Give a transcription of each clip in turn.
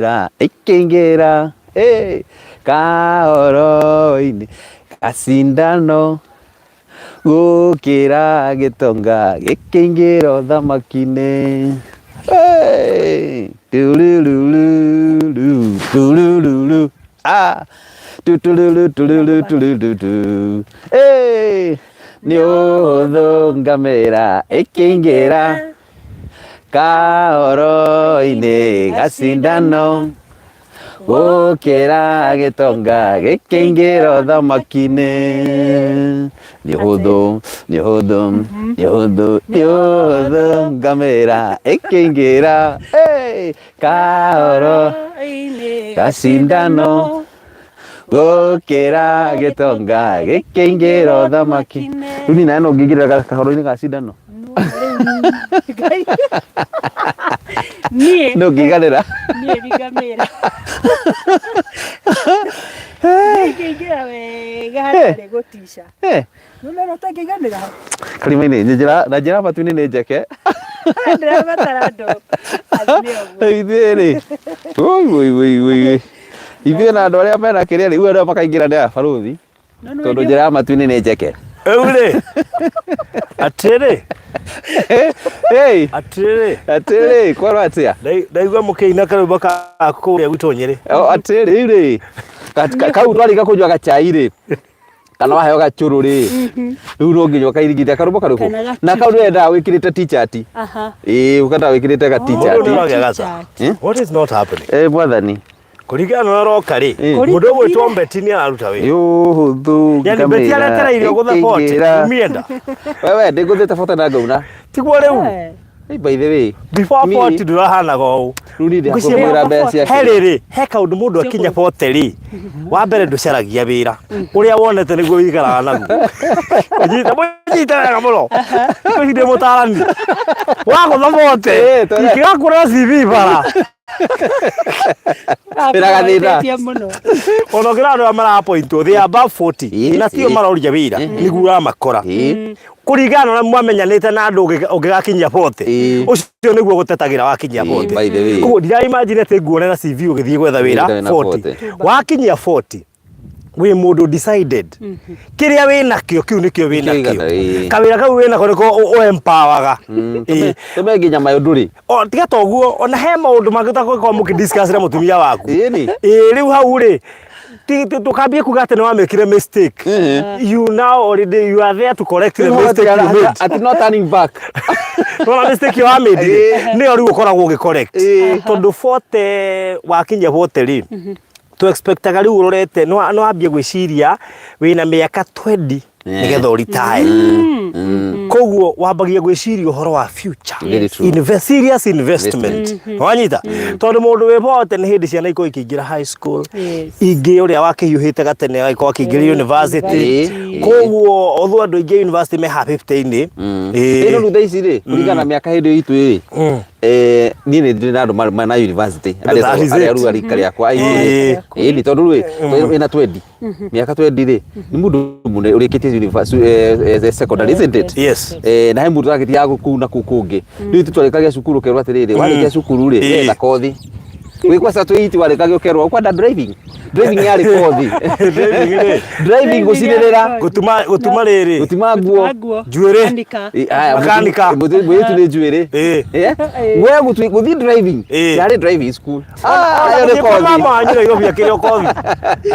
Ĩkĩingĩra ĩ kahoro-inĩ gacindano gũkĩra gĩtonga gĩkĩingĩra ũthamaki-inĩ. Hey! Tururururu, turururu, ah! Tutururu, tururu, tururutu. Hey! Nĩ ũhũthũ ngamĩra ĩkĩingĩra kahoro-inĩ gacindano gũkĩra gĩtonga gĩkĩingĩra ũthamaki-inĩ. Nĩ ũhũthũ, nĩ ũhũthũ, nĩ ũhũthũ, nĩ ũhũthũ ngamĩra ĩkĩingĩra hey, kahoro gacindano gũkĩra gĩtonga gĩkĩingĩra ũthamaki. Rĩu niĩ nawe no ngĩingĩrĩra kahoro-inĩ ga cindano? Niĩ No ngĩiganĩra? Niĩ ringamĩra ingĩingĩra wega hatarĩ gũtica. Nũnona ũtangĩiganĩra hau. Karima-inĩ njĩra na njĩra matu-inĩ nĩ njeke. Ndĩrabatara andũ athime ũguo. Ithuĩ rĩ, woi woi woi woi, ithuĩ na andũ arĩa mena kĩrĩa rĩ, rĩu arĩa makaingĩra nĩ abarũthi. No nĩ Tondũ njĩra ya matu-inĩ nĩ njeke. Rĩu rĩ, atĩrĩ, Hey, atĩrĩ, atĩrĩ, kwarwo atĩa? Ndaigua mũkĩina karwĩmbo ka kũrĩa gwitũ Nyĩrĩ. O, atĩrĩ, rĩu rĩ, kau twarĩka kũnyua gacai rĩ, kana waheo gacũrũ rĩ, rĩu no nginya ũkairigithia karwĩmbo karĩkũ? Kana gacuba. Na kau nĩwendaga wĩkĩrĩte t-shirt. Ĩĩ, ũkendaga wĩkĩrĩte ga Mũndũ t-shirt. nĩũragĩa gaca. Eh? What is not happening? Eh, mwathani. Kũringana na ũrĩa ũroka rĩ, Eh. mũndũ ũgwĩtwo Mbeti nĩ araruta wĩra. Yũhũthũ Yani Mbeti aretereire ũgũthe bote, umie nda. Wewe ndĩngũthĩte bote na ngauna. Tiguo rĩu. Hey, by the way, Before Niĩ- 40 ndũrahanaga ũũ. Rĩu niĩ Ngwĩciria ndĩrakũmwĩra mbeca ciake. He rĩrĩ, he kaũndũ mũndũ akinya 40 rĩ, wa mbere ndũcaragia wĩra. Ũrĩa wonete nĩguo wĩikaraga naguo. Nyita mũnyite wega mũno. Thikũ ici ndĩ mũtaarani. Wagũtha 40, Eh, twere. ingĩgakũrora CV bara. Wĩra gathĩna. Akũhotithia mũno. Ona ũngĩrora andũ arĩa marapointwo, they are above 40 na tio maroria wĩra, nĩguo ũramakora. Kũringana na ũrĩa mwamenyanĩte na andũ ũngĩgakinyia 40, ũcio nĩguo ũgũtetagĩra wakinyia 40. By the way. Koguo ndira imagine atĩ nguone na CV ũgĩthiĩ gwetha wĩra Gwetha wĩra 40. 40. Wakinyia 40, wĩ mũndũ decided. Kĩrĩa wĩ nakĩo kĩu nĩkĩo wĩ Nĩkĩo nakĩo. igana, ĩĩ. Kawĩra kau wĩ nako nĩko ũ-empower-ga. Ĩĩ. Tũme nginya mayũ ndũrĩ. O, tiga ta ũguo, ona he maũndũ mangĩ ũtagũkorwo mũkĩ discuss na mũtumia waku. Ĩni. Ĩĩ, rĩu hau rĩ, ndũkambie kuga atĩ nĩ wamĩkire mistake. You now already you are there to correct the mistake you made. Ati no turning back. Nona mistake ĩyo wamĩndire Ĩĩ. nĩyo rĩu ũkoragwo ũgĩ correct. Ĩĩ. Tondũ 40 wakinyia 40 rĩ, tũ expectaga rĩu ũrorete nĩ wambie gwĩciria wĩna mĩaka 20 nĩgetha ũritae. Koguo wambagia gwĩciria ũhoro wa future. Very true. Serious investment. Wanyita? Tondũ mũndũ wĩ 40 nĩ hĩndĩ ciana ikoragwo ikĩingĩra high school. Ingĩ ũrĩa wakĩhiũhĩte gatene agĩkorwo akĩingĩra university. Koguo although andũ aingĩ university me ha 50-inĩ. Ĩno rĩu thaa ici rĩ, kũringana na mĩaka hĩndĩ ĩyo itũ rĩ, niĩ nĩ ndĩ na andũ mena university arĩa That is arĩa it. rĩu a rika rĩakwa aingĩ. Ĩni tondũ rĩ, wĩna 20 mĩaka 20 rĩ, nĩ mũndũ mũnene ũrĩkĩtie secondary, isn't it? Yes. Na he mũndũ ũragĩthiaga kũu na kũu kũngĩ. Rĩu ithuĩ twarĩkagia cukuru ũkerwo atĩrĩrĩ, warĩkia cukuru rĩ, etha kothi. Wĩ kwaca twĩ iti warĩkagia ũkerwo ũkwenda driving. Driving yarĩ kothi. Driving rĩ. Driving gũcinĩrĩra. Gũtuma gũtuma rĩrĩ. Gũtuma nguo. Nguo. Njuĩrĩ. Manika. Haya, Makanika. mũirĩtu nĩ njuĩrĩ. Ĩĩ. We gũthiĩ driving. Yarĩ driving school. Ah, ĩyo nĩ Gũthiĩ kwa kothi. mama wanyu Nairobi akĩrĩ o kothi.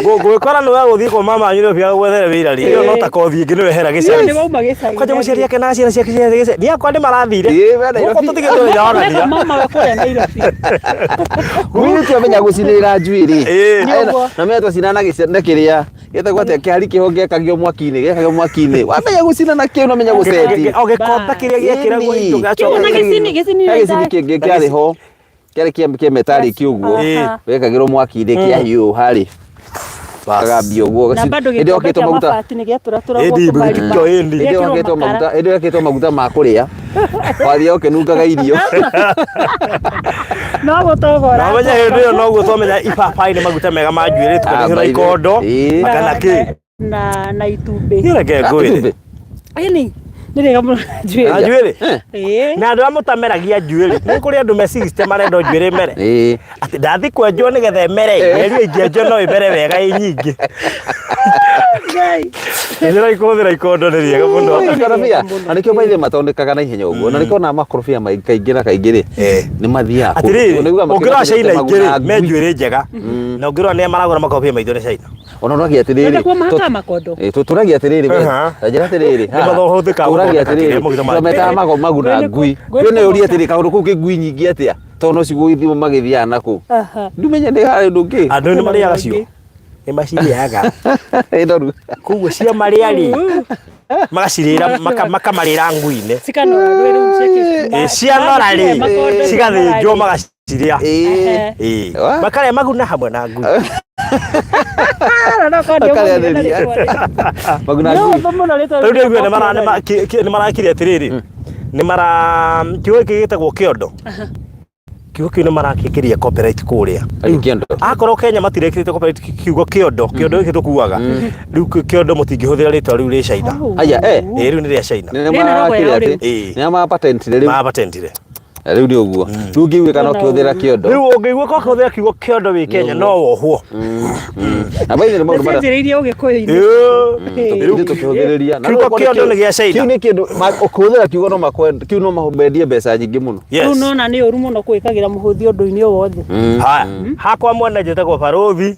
Ngũgĩkora nĩwe gũthiĩ kwa mama wanyu Nairobi agwethere wĩra rĩ. Ĩyo no ta kothi ĩngĩ nĩwe hera gĩcagi. Nĩ wauma gĩcagi. Kwanja mũciari ake na ciana ciake cia gĩcagi. Niĩ akwa nĩ marathire. Ĩĩ, we Nairobi. Gũkũ tũtigĩtwo wĩra wa Nĩ gathia. mama we kũrĩa Nairobi. Mũirĩtu amenya gũcinĩrĩra njuĩrĩ. Ĩĩ. Aya, na menya twacina na na kĩrĩa gĩtagwo atĩa kĩhari kĩho gĩakagio mwaki-inĩ gĩakagio mwaki-inĩ wamenya gũcina na kĩu na menya gũceti. O gĩkombe kĩrĩa gĩekĩragwo Ĩni. indo Kĩu na gĩgacoka gĩcini gĩcini He gĩcini kĩngĩ kĩarĩ ho kĩarĩ kĩa metarĩki ũguo Ĩĩ. wekagĩrwo mwaki-inĩ kĩahiũha rĩ kagambia ũguo Na bado hĩndĩ ĩyo gĩkombe hakĩtwo kĩa maguta mabati nĩ gĩatũratũragwo Ĩndi, tũmarima. gĩkĩo ĩndi. hĩndĩ ĩyo Gĩekĩrwo hakĩtwo makara. maguta hĩndĩ ĩyo hakĩtwo maguta ma kũrĩa wathiaga ũkĩnungaga irio No gũtogora. Na ũmenye hĩndĩ ĩyo noguo twamenya ibabaĩ nĩ maguta mega ma njuĩrĩ tũkanihũra Ah, by the- ikondo Ĩĩ. kana kĩ. Na itumbĩ. Niĩ reke ngwĩre. Itumbĩ. Ĩni. Nĩ rĩega mũno Na njuĩrĩ. njuĩrĩ Eh. Ĩĩ. Na andũ arĩa mũtameragia njuĩrĩ, nĩ kũrĩ andũ me 60 marenda njuĩrĩ ĩmere. Ĩĩ. Atĩ ndathi kwenjwo nĩgetha ĩmere, mĩeri ĩngĩenjwo no ĩmere wega ĩ nyingĩ. Ngai. Hũthĩra kũhũthĩra ikondo nĩ rĩega mũno. Ikorobia. Na nĩkĩo maithe matonekaga na ihenya ũguo. Na nĩkĩo ona makorobia maingĩ kaingĩ na kaingĩ rĩ, Eh. nĩ mathiaga kũndũ. Atĩrĩrĩ, Nĩ ugaga ũngĩrora makĩmatemagwo China na ingĩ rĩ, me ngui. njuĩrĩ njega. Na ũngĩrora nĩa maragũra makorobia maitũ nĩ China. Ona ũragia atĩrĩrĩ. Wenda kuo mahakaga makondo. Ĩ, tũragia atĩrĩrĩ we. Aha. Ta njĩra atĩrĩrĩ. Nĩ mathũhũthĩkaga Tũragia gũthondeka kĩrĩa atĩrĩrĩ. mũgĩta ma- Tũmetaga mago maguna Ngwĩ nĩ ngui. ngwĩ Ngwĩ nĩ nĩ ũria kũmoka. atĩrĩ kaũndũ kau kĩ ngui nyingĩ atĩa? Tondũ no cigũgĩthiĩ magĩthiaga nakũu. Aha. Ndũmenye nĩ harĩ ũndũ ũngĩ. Andũ nĩ marĩaga cio. Nĩ macirĩaga. Ĩ noru. Koguo ciamarĩa rĩ, magacirĩra makamarĩra ngui-inĩ. Cikanora rwĩ rĩu ciake- Ĩ, cianora rĩ, Makondo cigathĩnjwo cianora rĩ. magacirĩa. Ĩ. Ĩ. Wa? Makarĩa maguna hamwe na ngui. Ah, no korwo ndiaumire na Makarĩanĩria. rĩtwa rĩu. Maguna Nĩ ngui. ũhũthũ mũno rĩtwa Rĩu rĩu ndĩraigua nĩ mara rĩa nĩ ma- kĩ- kĩ- nĩ marakire atĩrĩrĩ, nĩ mara kiugo gĩkĩ gĩtagwo kĩondo. Kiugo kĩu nĩ marakĩkĩria copyright kũrĩa. Arĩ kĩondo. Akorwo Kenya matirekĩrĩte copyright kiugo kĩondo, kĩondo gĩkĩ tũkuaga. Rĩu kĩondo mũtingĩhũthĩra rĩtwa rĩu rĩ China. Au. Aya, eh. Ĩ, rĩu nĩ rĩa China. Nĩ Rĩna rogo marakire yao atĩ. rĩu. Ĩ. Nĩ mapatentire rĩu. Mapatentire. Rĩu nĩ ũguo. Rĩu ũngĩigua kana ũkĩhũthĩra kĩondo. Rĩu ũngĩigua ko kũhũthĩra kiugo kĩondo wĩ Kenya no wohwo. Na by the way, nĩ maũndũ marĩa Nĩcianjĩrĩirie ũgĩkũyũ-inĩ. ithuĩ tũkĩhũthĩrĩria. Na Kiugo rĩu kĩondo nĩ gĩa China. Kĩu nĩ kĩndũ ũkĩhũthĩra kiugo no makwend kĩu no mendie mbeca nyingĩ mũno. Rĩu Yes. nona nĩ ũru mũno gwĩkagĩra mũhũthi ũndũ-inĩ o wothe. Haya, hakwa mwene njĩtagwo Barũthi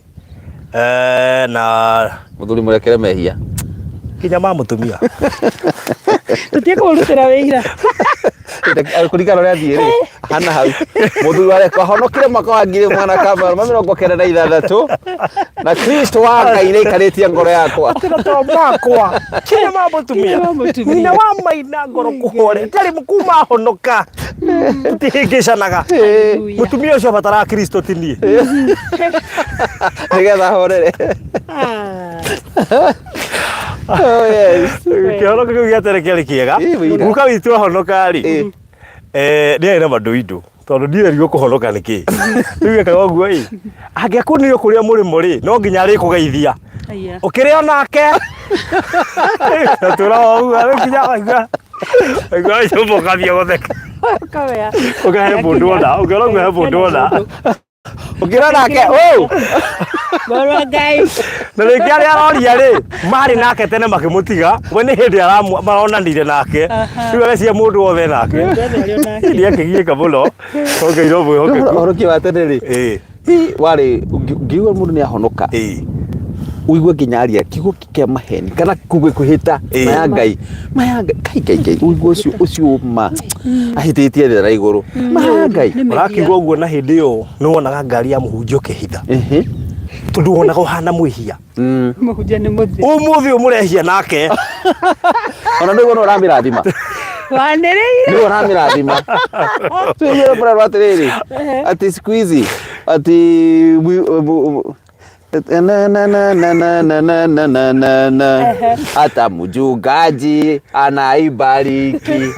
eh, na Mũthuri mũrekere mehia. kinya ma mũtumia. Tũtige kũrutĩra wĩira. Kũringana ũrĩa athiĩ rĩ, hana hau. Mũthuri wareka honokire mwaka wa 1996 na Kristo wa Ngai nĩ aikarĩtie ngoro yakwa. Atĩra to makwa kinya ma mũtumia. Kinya ma mũtumia. Nyina wa maina ngoro kũhore ndarĩ kuma honoka tũtihĩngĩcanaga. Hallelujah. Mũtumia ũcio abataraga Kristo ti niĩ. Nĩgetha ahorere. Ah. Oh yes. Kĩhonoko kĩu gĩa tene kĩarĩ kĩega. Ĩ, wĩira. Guka witũ ahonoka rĩ, Ĩ. eh, nĩ arĩ na mandũindũ tondũ ndiĩ erigwo kũhonoka nĩ kĩ. Rĩu ekaga ũguo ĩ, angĩakũnirio kũrĩa mũrĩmo rĩ, no nginya arĩkũgeithia. Aya. Ũkĩrĩ o nake. Na tũraga ũguo rĩu nginya waigua waigua nyũmba ũkambia gũtheka. Ũkawea. Ũkahe mũndũ ona, ũngĩona ũguo he mũndũ ona. Ũkĩra nake, ũũ. Ngoro Ngai. Na rĩngĩ arĩa aroria rĩ, marĩ nake tene makĩmũtiga, we nĩ hĩndĩ maronanire nake. Aha. Rĩu arecia mũndũ wothe nake. Mũndũ wothe arĩ o nake. Nĩ akĩgiĩka mũno. Ongeirwo mwĩhokeku. Ũhonokio wa tene rĩ, Ĩ, hi, warĩ ũngĩigua mũndũ nĩ ahonoka ĩ. ũigue nginya aria kiugo kĩa maheni kana kuge kwĩhĩta Ĩ. maya Ngai maya Ngai kai Ngai Ngai ũigue ũcio ũcio ma ahĩtĩtie thĩ na igũrũ maya Ngai Nĩ mehia. Ũrakiuga ũguo na hĩndĩ ĩyo nĩ wonaga ngari ya mũhunjia ũkĩhitha. Ehe. Tondũ wonaga ũhana mwĩhia. Mũhunjia nĩ mũthĩ. Ũmũthĩ ũyũ mũrehia nake. Ona nĩguo no ũramĩrathima Wanĩrĩire. nĩguo ũramĩrathima tuĩgĩre mũrarwo atĩrĩrĩ atĩ siku hizi atĩ na na na na na na na na na na na hata mchungaji anaibariki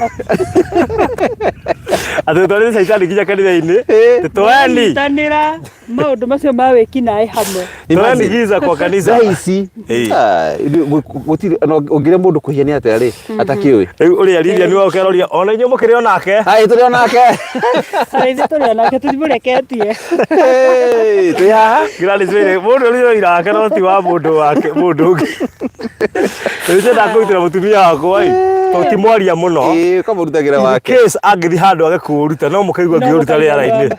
Atĩ twarĩte caitani nginya kanitha-inĩ. Ĩ. Tũeni. Nyitanĩra maũndũ macio ma wĩkinaĩ hamwe. Tũeni giza kwa kanitha. thaa ici Ĩ. ah, gũtirĩ ona ũngĩre mũndũ kwĩhia nĩ atĩa rĩ atakĩũĩ Rĩu ũrĩa Lilian wa ũkeroria ona inyuĩ mũkĩrĩ o nake. Ai tũrĩ onake Ona ithuĩ tũrĩ onake tũtimũreketie. Hey, twĩ haha Gladys Were, mũndũ ũrĩa ũroira wake no ti wa mũndũ wake mũndũ ũngĩ. Rĩu nyendaga kũrutĩra mũtumia wakwa ĩ, tondũ ti mwaria mũno. Ĩ, ũkamũrutagĩra In wake case angĩthiĩ handũ age kũũruta no mũkaigua ngĩũruta rĩera-inĩ.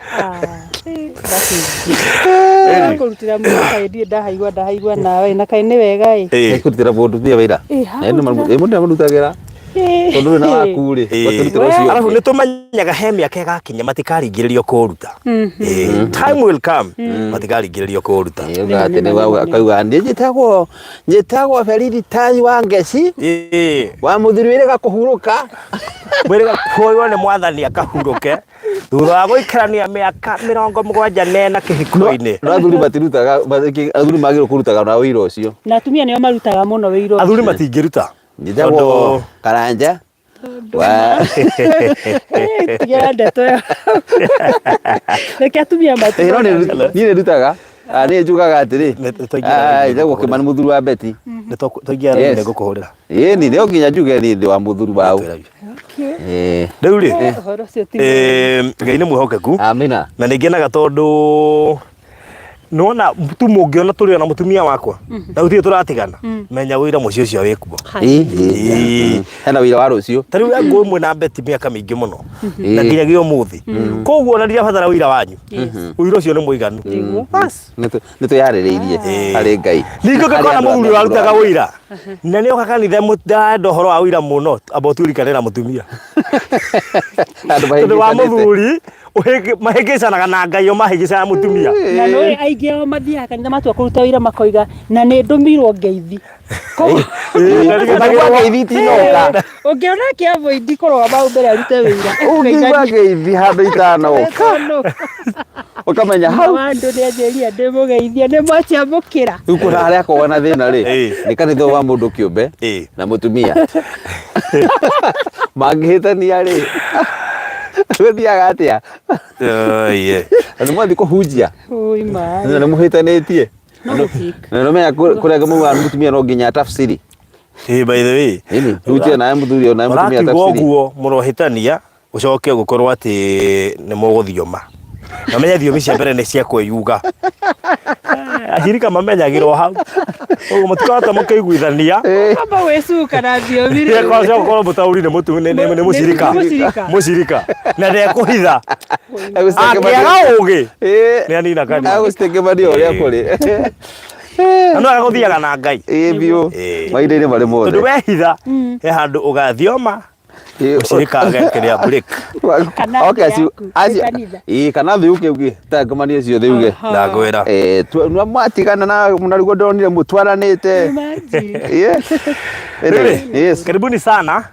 Kũrutĩra mũndũ kaĩ ndirĩ ndahaigua ndahaigua nawe na kaĩ nĩ wega ĩ. Ĩ. kũrutĩra mũndũ mbia wĩra Ĩ, Na nĩ mũndũ nĩamũrutagĩra tondũ ndũrĩ na waku rĩ Ĩ. ũkĩrutĩra ũcio Arabu ũngĩ. nĩ tũmenyaga he mĩaka ĩgakinya matikaringĩrĩrio kũũruta. Ĩ, time will come matikaringĩrĩrio kũũruta. Ĩ, uga atĩ nĩ akauga niĩ njĩtagwo njĩtagwo Felicitas wa Ngeci Ĩ, wa mũthuri wĩrĩga kũhurũka mwĩrĩga kuoywo nĩ mwathani akahurũke thutha wa gũikarania mĩaka 74 kĩhiko-inĩ. no athuri matirutaga athuri magĩrĩirwo kũrutaga na wĩira ũcio Na atumia nĩo marutaga mũno wĩira ũcio. Athuri matingĩruta. njĩtagwo Tondũ Karanja wa Eh, tigĩra ndeto ĩyo. Reke atumia Ĩ, no matigwo. niĩ nĩ ndutaga Ah, niĩ njugaga atĩrĩ, Nĩ twaingĩra ah, raini ĩtagwo Kĩmani mũthuri wa Betty. Nĩ twaingĩra raini Yes. nĩ ngũkũhũrĩra. Ĩni no nginya njuge niĩ ndĩ wa mũthuri wao. Ĩĩ. Rĩu rĩ, Ũhoro ũcio ti Ngai nĩ mwĩhokeku Amina. na nĩ ngenaga tondũ nĩwona tu mũngĩona tũrĩ ona mũtumia wakwa na gũtirĩ tũratigana, menya wĩra mũciĩ ũcio wĩkuo. Ĩĩ, ĩĩ. Hena wĩra wa rũciũ. Ta rĩu ngũ ĩmwe na Betty mĩaka mĩingĩ mũno na Ĩĩ. nginyagia ũmũthĩ, koguo ona ndirabatara wĩra wanyu, wĩra ũcio nĩ mũiganu. Bas. Nĩ twĩharĩrĩirie harĩ Ngai. Ningĩ Harĩ ũngĩkona andũ mũthuri othe warutaga mũrũ wa- wĩra na nĩ oka kanitha ndenda ũhoro wa wĩra mũno, amba ũtuĩrikane na mũtumia. Andũ Tondũ wa mahĩngĩcanĩte. mũthuri mahĩngĩcanaga na Ngai o mahĩngĩcana mũtumia. Na nĩ aingĩ ao mathiaga kanitha matua kũruta wĩra makoiga na nĩ ndũmirwo ngeithi. Koguo- Ũngĩigua ngeithi itinoka. Ũngĩona akĩavoid kũrũgama hau mbere arute wĩra. Ũngĩigua ngeithi handũ itanoka. Ũkamenya hau. Andũ nĩ anjĩria ndĩmũgeithia nĩ mwaciamũkĩra. Rĩu kũna harĩa akoragwo na thĩna rĩ, Ĩĩ. nĩ kanitha wa mũndũ kĩũmbe Ĩĩ. na mũtumia. Mangĩhĩtania rĩ, gũthiaga atĩa? Na nĩ mwathiĩ kũhunjia Ui ma. na nĩ mũhĩtanĩtie. No gũtuĩka. Na nĩ ũmenya kũrĩa maugaga mũtumia no nginya atafsiri. Ĩĩ, by the way, Ĩni, hunjia nawe mũthuri o nawe mũtumia ũrakiuga atafsiri. ũguo mũrohĩtania ũcoke gũkorwo atĩ nĩ mũgũthioma na menye thiomi cia mbere nĩ cia kwĩyuga. Acirika mamenyagĩrwo hau ũguo mũtikahota mũkĩiguithania. Amba gwĩcuka na thiomi rĩ. Kwaca gũkorwo mũtaũri nĩ nĩ mũcirika. Nĩ mũcirika. Mũcirika na ndekũhitha Agũcitengemaria- akĩaga ũgĩ Ĩĩ. nĩ anina kanua. Agũcitengemaria ũrĩa kũrĩ. Na no agũthiaga na Ngai. Ĩĩ biũ. Ĩĩ. Mahinda-inĩ marĩ mothe. Tondũ wehitha he handũ ũgathioma Ĩĩ. mũcirika agekĩrĩa break. Kana Okay, thĩ acio yaku, nĩ acio kanitha. ĩĩ kana thĩ ũke ũke tangamania ũcio thĩ uge. Ndangwĩra. Eh, mwatigana na nariguo ndonire mũtwaranĩte. Imagine. Yes. Anyway, yes. Karibuni sana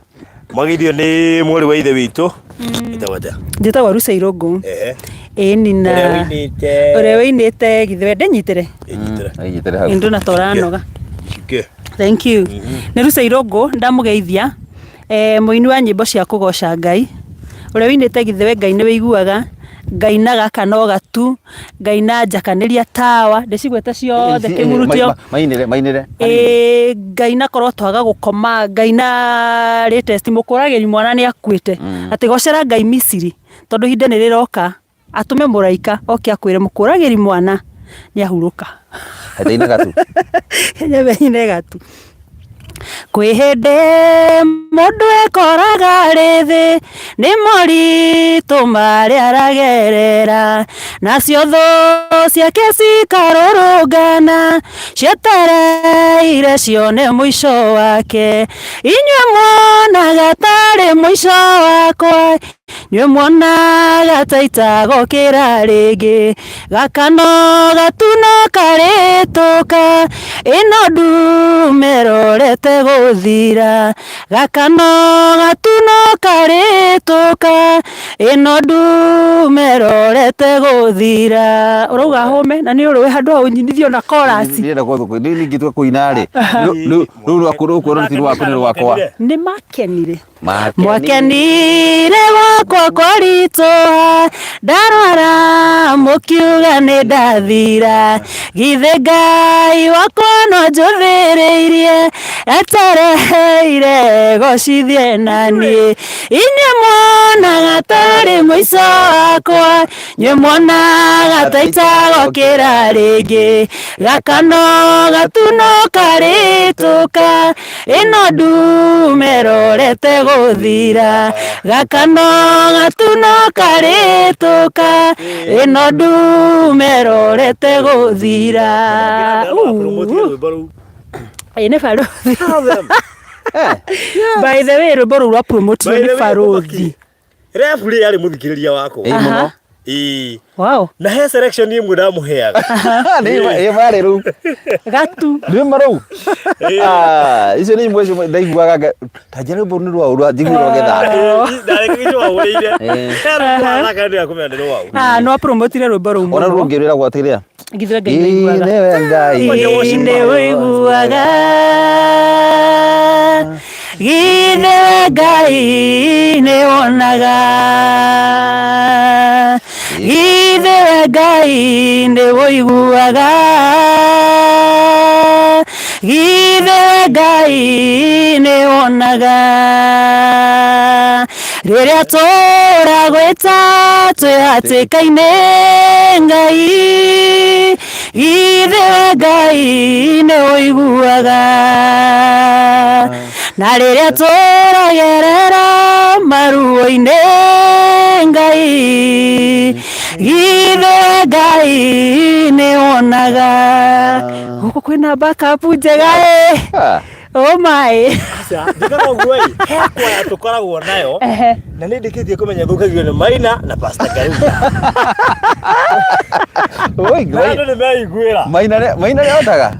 mwageithio nĩ mwarĩ wa ithe witũ ĩtagwo atĩa? Njĩtagwo Ruca Irũngũ. Ehe. Ĩni na Ũrĩa wĩinĩte ũrĩa wĩinĩte githwe ndĩnyitĩre. Ĩnyitĩre. Anyitĩre hau. Ndũna toranoga. Ike. Thank you. Nĩ Ruca Irũngũ ndamũgeithia. Mũini wa nyĩmbo cia kũgoca Ngai ũrĩa wĩinĩte githwe Ngai nĩ wĩiguaga, ngaina gaka no gatu, ngaina njakanĩria tawa, ndĩcigwete ciothe kĩmurutio. Mainĩre, mainĩre. Ĩĩ ngaina korwo twaga gũkoma, ngaina latest mũkũragĩri mwana nĩ akuĩte. Atĩ gocera Ngai Misiri tondũ ihinda nĩ rĩroka atũme mũraika oke akwĩre mũkũragĩri mwana nĩ ahurũka. Ataina gatu. Nyambe nyine gatu. Kwĩ hĩndĩ mũndũ ekoraga arĩ thĩ nĩ moritũ marĩa aragerera, nacio thũ ciake cikarũrũngana cietereire cione mũico wake. Inyuĩ muonaga tarĩ mũico wakwa, inyuĩ muonaga ta itagokĩra rĩngĩ, gaka no gatu no karĩtũka, ĩno ndume ĩrorete gũthira, gaka no gatu no karĩtũka, ĩno ndume ĩrorete gũthira. Ũrauga hũme na nĩ ũrũĩ handũ hau nyinithio na chorus. Ndĩrenda kwa nĩ ningĩtua kũina rĩ. Rĩu rwaku rũkuona ti rwaku nĩ rwakwa. Nĩ makenire. Makenire. Mwakenire gwakwa kwaritũha, ndarwara mũkiuga nĩ ndathira, githĩ Ngai wakwa no njũthĩrĩirie, etereire gocithie na niĩ. Inyuĩ muonaga tarĩ mũico wakwa, inyuĩ muonaga ta itagokĩra rĩngĩ, gaka no gatu no karĩtũka, ĩno ndume ĩrorete gũthira, gaka no gatu no karĩtũka, ĩno ndume ĩrorete gũthira. Ĩĩ nĩ barothi. By the way, rwĩmbo rũu rwa promotirwo By the nĩ way, barothi. Referee arĩ mũthikĩrĩria wakwa. Ĩĩ mũno. Ĩĩ. Wow. Na he selection ĩmwe ndamũheaga. Nĩ ĩ marĩ rĩu. Gatu. Nĩ ma rĩu. Ah, icio nĩ imwe cio ndaiguaga ta njĩra rwĩmbo nĩ rwaũ rwa njiguire rwagĩthaka. Ndarĩ kĩo wahũrĩire. Ĩĩ. He rwĩmbo wathaka ndĩrakũmenya nĩ rwaũ. Ah, no promotire rwĩmbo rũu Ona mũno. rũngĩ rwĩragwo atĩrĩa. Githwe Ngai Ĩĩ nĩaiguaga. nĩwe Ngai. Ĩĩ nĩũiguaga, githĩ Ngai nĩwonaga, githĩ Githĩ we Ngai nĩ ũiguaga, githĩ we Ngai nĩ wonaga, rĩrĩa tũragwĩta twĩ hatĩka-inĩ Ngai, githĩ we Ngai nĩ ũiguaga, na rĩrĩa tũragerera maruo-inĩ Ngai, githĩ we Ngai nĩ wonaga. Gũkũ kwĩna backup njega ĩ. Ah, Oh my. Aca, njĩkaga ũguo ĩ, he kwaya tũkoragwo nayo na nĩ ndĩkĩtie kũmenya thũkagio nĩ Maina na Pastor Karunga. Oi, Na andũ nĩ meiguĩra. Maina maina nĩ ahotaga.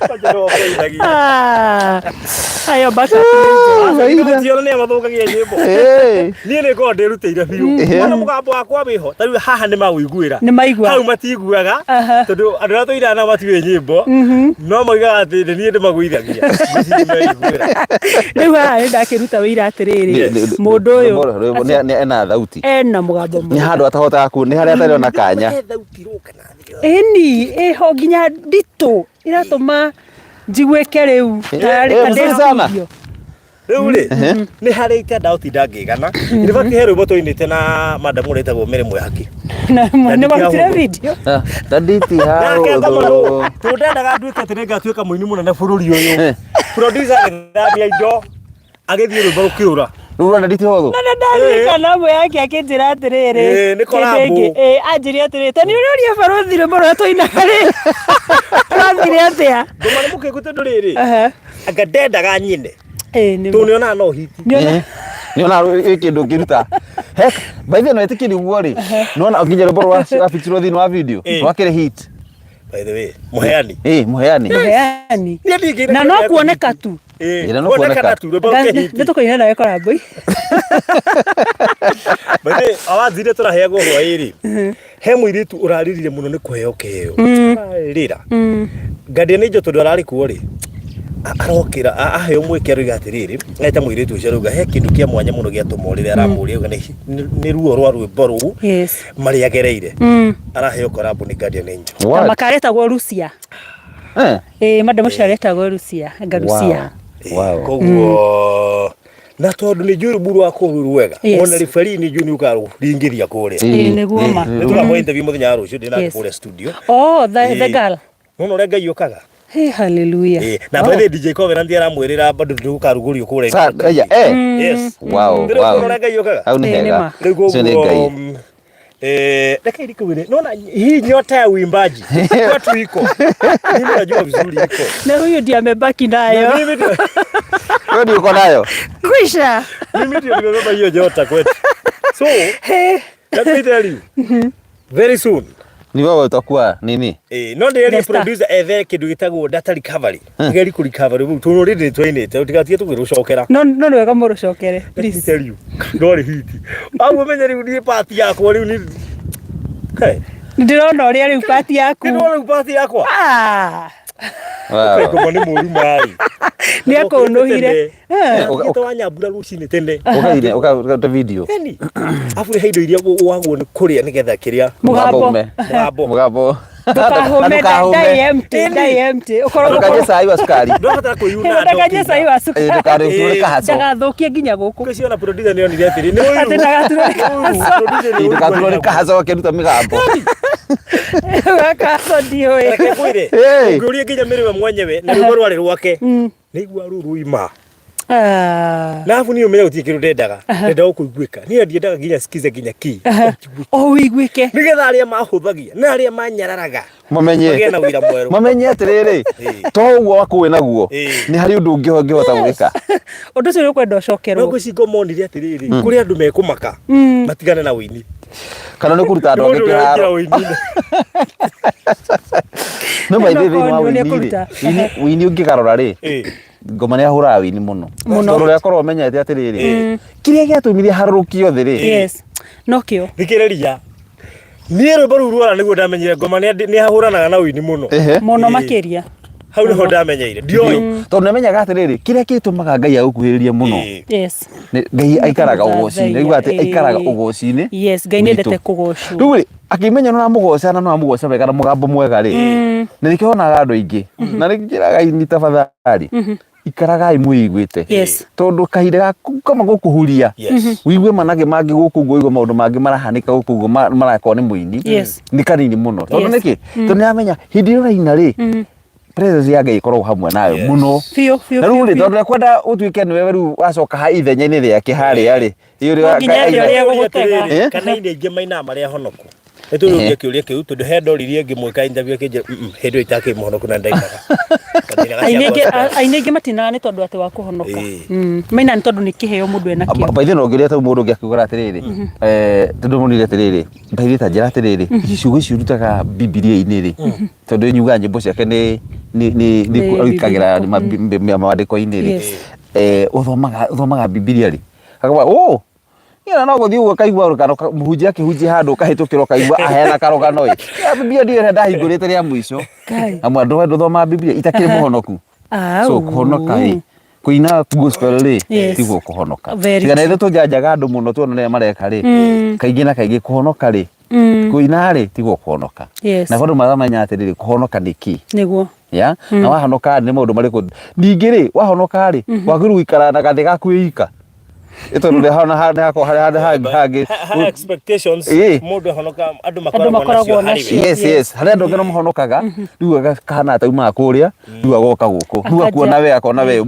Kwanja nĩwe ũkũinagia. Ah. Ayo backup nĩ njega. Aca, gũtiona nĩ mathũkagia nyĩmbo. Eh. Niĩ nĩ ngoragwo ndĩrutĩire biũ. Ona mũgambo wakwa wĩho, ta rĩu haha nĩ maũiguĩra. Nĩ maigua. Hau matiguaga tondũ andũ arĩa tũinaga nao matiũĩ nyĩmbo no moigaga atĩ nĩ niĩ ndĩmagũithagia. Ngwĩciria nĩ meiguĩra. Rĩu haha nĩ ndakĩruta wĩira atĩrĩrĩ, mũndũ ũyũ Rwĩmbo- rwĩmbo- nĩ ena thauti. ena mũgambo Nĩ mwega. handũ atahotaga ku nĩ harĩa atarĩ ona kanya. He thauti rũka na thĩ. Ĩni, ĩho nginya nditũ iratũma njiguĩke rĩu tarĩ Eh, ta ndĩ mzuri sana. studio. Rĩu rĩ, nĩ harĩ itenda ũtinda ngĩgana. In fact he rwĩmbo tũinĩte na madam ũrĩa wĩtagwo Mary Mwĩhaki. Na Na nĩ marutire ndikĩahũthũ. video. Ah, Tanditi Nake ngoma hau. tondũ ndendaga nduĩke atĩ nĩngatuĩka mũini mũnene bũrũri ũyũ. Producer agĩthamia indo agĩthiĩ rwĩmbo rũkĩũra. Rĩu ũrona nditi hũthũ. Na nĩ ndarikana amwe yake akĩnjĩra atĩrĩrĩ, Ĩĩ, nĩ collab. hĩndĩ ĩngĩ, ĩĩ, anjĩrire atĩrĩrĩ, ta nĩ ũroria barũthi rwĩmbo rũrĩa twainaga rĩ, rwathire atĩa? Ngoma nĩ mũkĩgu tondũ rĩrĩ, Aha. anga ndendaga nyine. Ĩĩ, nĩ Tondũ nĩonaga no hiti. Nĩona- Nĩ ona ĩ kĩndũ ũngĩruta. Heck, by the way no etĩkĩri ũguo rĩ. Nĩwona nginya rwĩmbo rwa wabitirwo thĩinĩ wa video. Ĩĩ. Rwakĩrĩ hit. By the way, mũheani. Ĩĩ, mũheani. Mũheani. Niĩ ndingĩina Na no kĩndũ gĩa kuoneka kũhiti. tu. Ĩĩ, Ĩĩ, na no kuonekana kuoneka. tu rwĩmbo rũkĩhiti. Nĩ tũkũina nawe koramboi. By the way, awards iria tũraheagwo hwaĩ-rĩ, he mũirĩtu ũrarĩrire mũno nĩ kũheo kĩheo. Ararĩra. Guardian Angel tondũ ararĩ kuo rĩ, arokĩra aheo mweke aroiga atĩrĩrĩ, eta mũirĩtu ũcio arauga he kĩndũ kĩa mwanya mũno gĩatũma ũrĩre, aramũria auga nĩ ruo rwa rwĩmbo rũu marĩa agereire. Araheo collab nĩ Guardian Angel. Na What? makaretagwo Lucia. Eh. Ĩĩ, madam ũcio aretagwo Lucia, anga Lucia. Wow. Koguo na tondũ nĩ njũĩ rũmbu rwa kũu rwega ona referee nĩ njũĩ nĩ ũkarũringĩria kũrĩa. Ĩĩ, nĩguo ma. Nĩ tũkamũhe interview mũthenya wa rũciũ ndĩ nake kũrĩa studio. Oh, the girl. Nona ũrĩa Ngai okaga. Hey, hallelujah. Ĩĩ, na by the way DJ Covenant aramwĩrĩra bado ndũkarugũrio kũrĩa. Sa, aya, eh. Yes. Wow, Ndĩrĩ wow. ũrĩa Ngai okaga. Hau nĩ Ĩĩ, nĩ hega. ma. Rĩu Ũcio nĩ koguo Ngai. Reke nikuwire, naona hii nyota ya uimbaji kwetu iko. Mimi najua vizuri iko. Na huyu ndiye amebaki nayo. Na mimi ndio Wewe ndio uko nayo. Kwisha. Mimi ndio nimebeba hiyo nyota kwetu. So, let me tell you. Very soon. Ni wewe utakuwa nini? No ndĩrerie The star. producer ethe kĩndũ gĩtagwo data recovery. Tũgerie kũ recover rĩu tondũ rĩrĩ twainĩte tũtigatige tũkĩrũcokera. No no nĩ wega mũrũcokere. Let me Please. tell you. Ndwarĩ hiti. Au ũmenye rĩu niĩ part yakwa rĩu ni Hey. Ndĩrona ũrĩa rĩu part yaku. Nĩ rĩu part yakwa. Ah. Wow. Ngoma nĩ mũru maĩ. Nĩ akũnũhire. Ũkĩte wa nyambura rũcinĩ tene. Ukaire ukaruta video. Yani, afu he indo iria wagwo nĩ kũrĩa nĩgetha kĩrĩa Mũgambo. ume. Mũgambo. Mũgambo. Ndũkahũme Ndũkahũme. ndai empty, ndai empty. Ũkorwo Ndũkanyue cai wa cukari. Ndũrabatara kwĩyuna ndakanyue cai wa cukari. Ndũkarĩturwo nĩ kahaco. Ndagathũkie nginya gũkũ. Ngwĩciria ona producer nĩ onire atĩrĩ, nĩ ũiru. Atĩ ndagaturwo nĩ kahaco. Producer nĩ ũiru. Ndũgaturwo nĩ kahaco akĩruta mĩgambo. Gakahaco ndiũĩ. Reke ngwĩre, Hey. ũngĩũria nginya Mary we mwenyewe na rwĩmbo rwarĩ rwake nĩigua rũu rũima Ah. na abu niĩ ũmenye gũtirĩ kĩndũ ndendaga ndendaga kũiguĩka niĩ ndiendaga nginya sikize nginya ki O ũiguĩke. nĩgetha arĩa mahũthagia na arĩa manyararaga Mamenye. magĩe na wĩra mwerũ Mamenye atĩrĩrĩ, to ũguo waku wĩ naguo, nĩ harĩ ũndũ ũngĩ ũngĩhota gwĩka. Ũndũ ũcio nĩ ũkwenda no ũcokerwo. ngwĩciria monire atĩrĩrĩ kũrĩ andũ mekũmaka matigane na ũini Kana nĩ kũruta andũ Nĩ angĩ mũndũ ũrĩa ũraingĩra kĩharo. ũini-inĩ. No by the way, thĩinĩ wa Nĩ ũini rĩ, ũkũruta. ũini ũngĩgarũra rĩ, ngoma nĩ ahũraga wĩini mũno. Mũno. Tondũ ũrĩa akorwo amenyete atĩrĩrĩ, kĩrĩa gĩatũmire harũrũkio thĩ rĩ, Yes. Nokĩo. thikĩrĩria niĩ rwĩmbo rũu ruora nĩguo ndamenyire ngoma nĩ ahũranaga na ũini mũno Ehe. Mũno Ĩĩ. makĩria. Hau nĩho ndamenyeire, ndioĩ. Tondũ nĩamenyaga atĩrĩrĩ, kĩrĩa gĩtũmaga Ngai agũkuhĩrĩrie mũno. Yes. Ngai aikaraga ũgoci-inĩ, Nĩkũmũthathaiya, rĩu atĩ aikaraga ũgoci-inĩ Yes, Ngai witũ. nĩendete kũgocwo. Rĩu rĩ, akĩmenya nĩ ũramũgoca na nĩ ũramũgoca wega na mũgambo mwega rĩ, na nĩkĩo wonaga andũ aingĩ na nĩ njĩraga aini tafadhali, ikaragai mwĩiguĩte. Tondũ kahinda gaku kama gũkũhuria, ũigue managĩ mangĩ gũkũ ũguo, ũigue maũndũ mangĩ marahanĩka gũkũ ũguo marakorwo nĩ mũini, nĩ kanini mũno. Tondũ nĩkĩ? Tondũ nĩ aramenya hĩndĩ ĩrĩa ũraina rĩ, presence ya Ngai ĩkoragwo hamwe nawe mũno. Biũ, biũ, Na rĩu biũ, rĩ, biũ. tondũ nĩekwenda ũtuĩke nĩwe rĩu wacoka ha ithenya-inĩ rĩake harĩa rĩ, ĩ ũrĩa No nginya Ngai ethe aina- ũrĩa egũgũtega. Eh? Kana aini aingĩ mainaga marĩ ahonoku. Nĩ tũrũria kĩũria kĩu tondũ he ndoririe ngĩmwĩka interview akĩnjĩra, "Mm, hĩndĩ ĩyo itakĩrĩ mũhonoku na ndainaga." Ndainaga cia Aini aingĩ gospel. aini aingĩ matinaga nĩ tondũ atĩ wa kũhonoka. Mainaga nĩ tondũ nĩ kĩheo mũndũ enakĩo. By the way, no ngĩrĩa tau mũndũ ũngĩ akiugaga atĩrĩrĩ, tondũ monire atĩrĩrĩ, by the way, ta njĩra atĩrĩrĩ, ici ciugo ici ũrutaga Bibilia-inĩ rĩ, tondũ nyugaga nyĩmbo ciake nĩ nĩ nĩ nĩ Nĩ arutagĩra biblical. maandĩko-inĩ rĩ, ũthomaga Bibilia rĩ, akauga oh Niĩ no gũthiĩ ũguo kaigua rũgano mũhunjia akĩhunjia handũ ũkahĩtũkĩra ũkaigua aheana karũgano ĩ. Ya Bibilia ndiũĩ ĩrĩa ndahingũrĩte rĩa mũico. Ngai. Amwe andũ ndũthomaga Bibilia itakĩrĩ mũhonoku. So Au. kũhonoka ĩ kũina gospel rĩ tiguo kũhonoka. Very Tiga na ithuĩ tũjanjaga andũ mũno tuona ũrĩa mareka rĩ, kaingĩ na kaingĩ kũhonoka rĩ, kũina rĩ tiguo kũhonoka. Na andũ maramenya atĩrĩrĩ kũhonoka nĩ kĩ? Nĩguo. Ya na wahonoka nĩ maũndũ marĩkũ? Ningĩ rĩ wahonoka rĩ wagĩrĩirwo gũikara na gathĩ gaku wĩ ika. Tondũ nĩ hana handũ hakwa harĩa handũ hangĩ hangĩ. High expectations mũndũ ahonoka andũ Andũ makoragwo makoragwo nacio harĩ nacio. we. Yes. Harĩa andũ angĩ no mahonokaga rĩu agakahana ta umaga kũrĩa rĩu agoka gũkũ rĩu akuona we akona we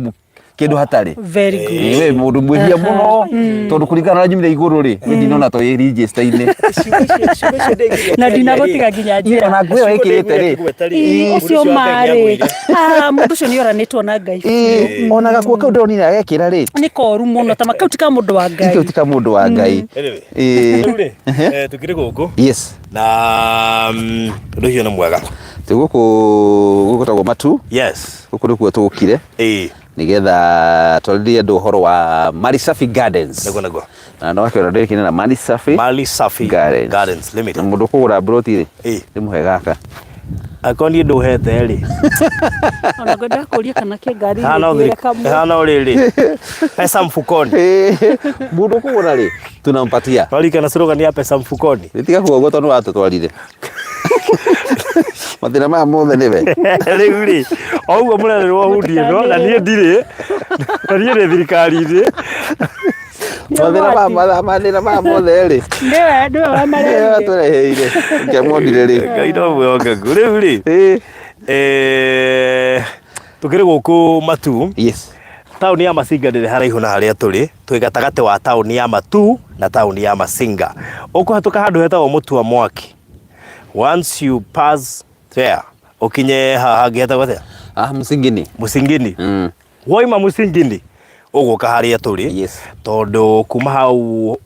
kĩndũ hatarĩ. Very good. Ĩĩ, we mũndũ mwĩhia mũno tondũ kũringana na nyumire igũrũ rĩ we ndinona to ĩ register-inĩ. Ciugo icio ciugo icio ndaiguire Na akĩaria rĩ, ndinagũtiga nginya njĩra. Ona nguo ĩyo ciugo ĩkĩrĩte ndaiguire rĩ akĩgweta rĩ, Ii, mũndũ ũcio ũcio wa Ngai marĩ nĩagũire. Ah, mũndũ ũcio nĩ oranĩtwo na Ngai Ĩĩ, ona gakuo kau ndĩronire agekĩra rĩ nĩ koru mũno ta kau ti ka mũndũ wa Ngai kau ti ka mũndũ wa Ngai. Anyway, Ĩĩ. rĩu rĩ, tũkĩrĩ gũkũ Yes. na ũndũ ũcio nĩ mwega. Twĩ gũkũ gũgwĩtagwo Matu. Yes. Gũkũ nĩkuo tũkire. Nĩgetha twarĩrie andũ ũhoro wa Mali Safi Gardens. Nĩguo nĩguo. Na no akĩona ndĩrĩkine na Mali Safi Mali Safi Gardens. Gardens Limited. Na mũndũ ũkũgũra mburoti rĩ, ndĩmũhe gaka. Angĩkorwo niĩ ndũhete rĩ. Ona ngwenda kũria kana kĩ ngari Hana ĩngĩre kamwe. hana rĩrĩ. Pesa mfukoni. Mũndũ ũkũgũra rĩ, tunampatia. Warikana slogan ya pesa mfukoni. Tiga kuga ũguo tondũ watũtwarire. Mathĩna maya mothe nĩwe. Rĩu rĩ, o ũguo mũrererwo hundi ĩno na niĩ ndirĩ, na niĩ ndĩ thirikari-inĩ. Mathĩna maya mathĩna maya mothe rĩ. Nĩwe nĩwe wamareheire. Nĩwe watũreheire. Ngĩamonire rĩ. Ngai no mwĩhokeku. Rĩu rĩ, tũkĩrĩ gũkũ Matuu. Yes. Taũni ya Masinga ndĩrĩ haraihu na harĩa tũrĩ. Twĩ gatagatĩ wa taũni ya Matuu na taũni ya Masinga. Ũkũhatũka handũ hetagwo Mũtua Mwaki. Once you pass there, ũkinye haha hangĩ hetagwo atĩa? Ah, Mũsingini. Mũsingini. Woima Mũsingini, ũgũka harĩa tũrĩ. Yes. Tondũ kuma hau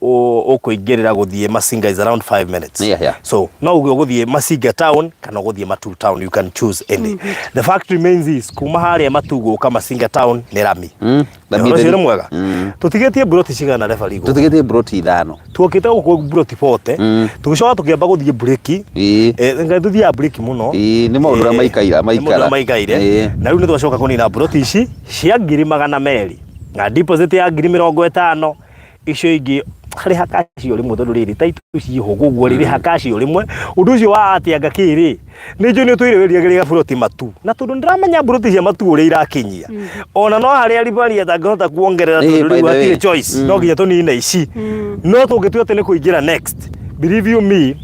ũkũingĩrĩra gũthiĩ Masinga is around 5 minutes. So, no uge ũgũthiĩ Masinga town kana ũgũthiĩ Matuu town, you can choose any. The fact remains is, kuma harĩa Matuu gũka Masinga town nĩ rami. Rami Ũhoro ũcio theri. nĩ mwega. Tũtigĩtie mburoti cigana referee gũkũ? Tũtigĩtie mburoti ithano. Tuokĩte gũkũ mburoti 40. Tũgĩcoka tũkĩamba gũthiĩ mburĩki. Ngai tũthiaga mburĩki mũno. Ĩĩ, nĩ maũndũ ũrĩa maikaira, Nĩ maũndũ maikara. ũrĩa maikaire. Na rĩu nĩ twacoka kũnina mburoti ici cia 200,000 na deposit ya 50,000. Icio ingĩ rĩha cash o rĩmwe tondũ rĩrĩ title ciĩho koguo rĩ rĩha cash o rĩmwe. Ũndũ ũcio wa atĩ anga kĩ rĩ, nĩ njũĩ nĩ ũtũire wĩriragĩria gaburoti Matu, na tondũ nĩ ndĩramenya mburoti cia Matu ũrĩa irakinyia, ona no harĩa Ribaria atangĩhota kuongerera tondũ By rĩu the way. hatirĩ choice, no nginya tũnine ici. No tũngĩtua atĩ nĩ kũingĩra next, believe you me,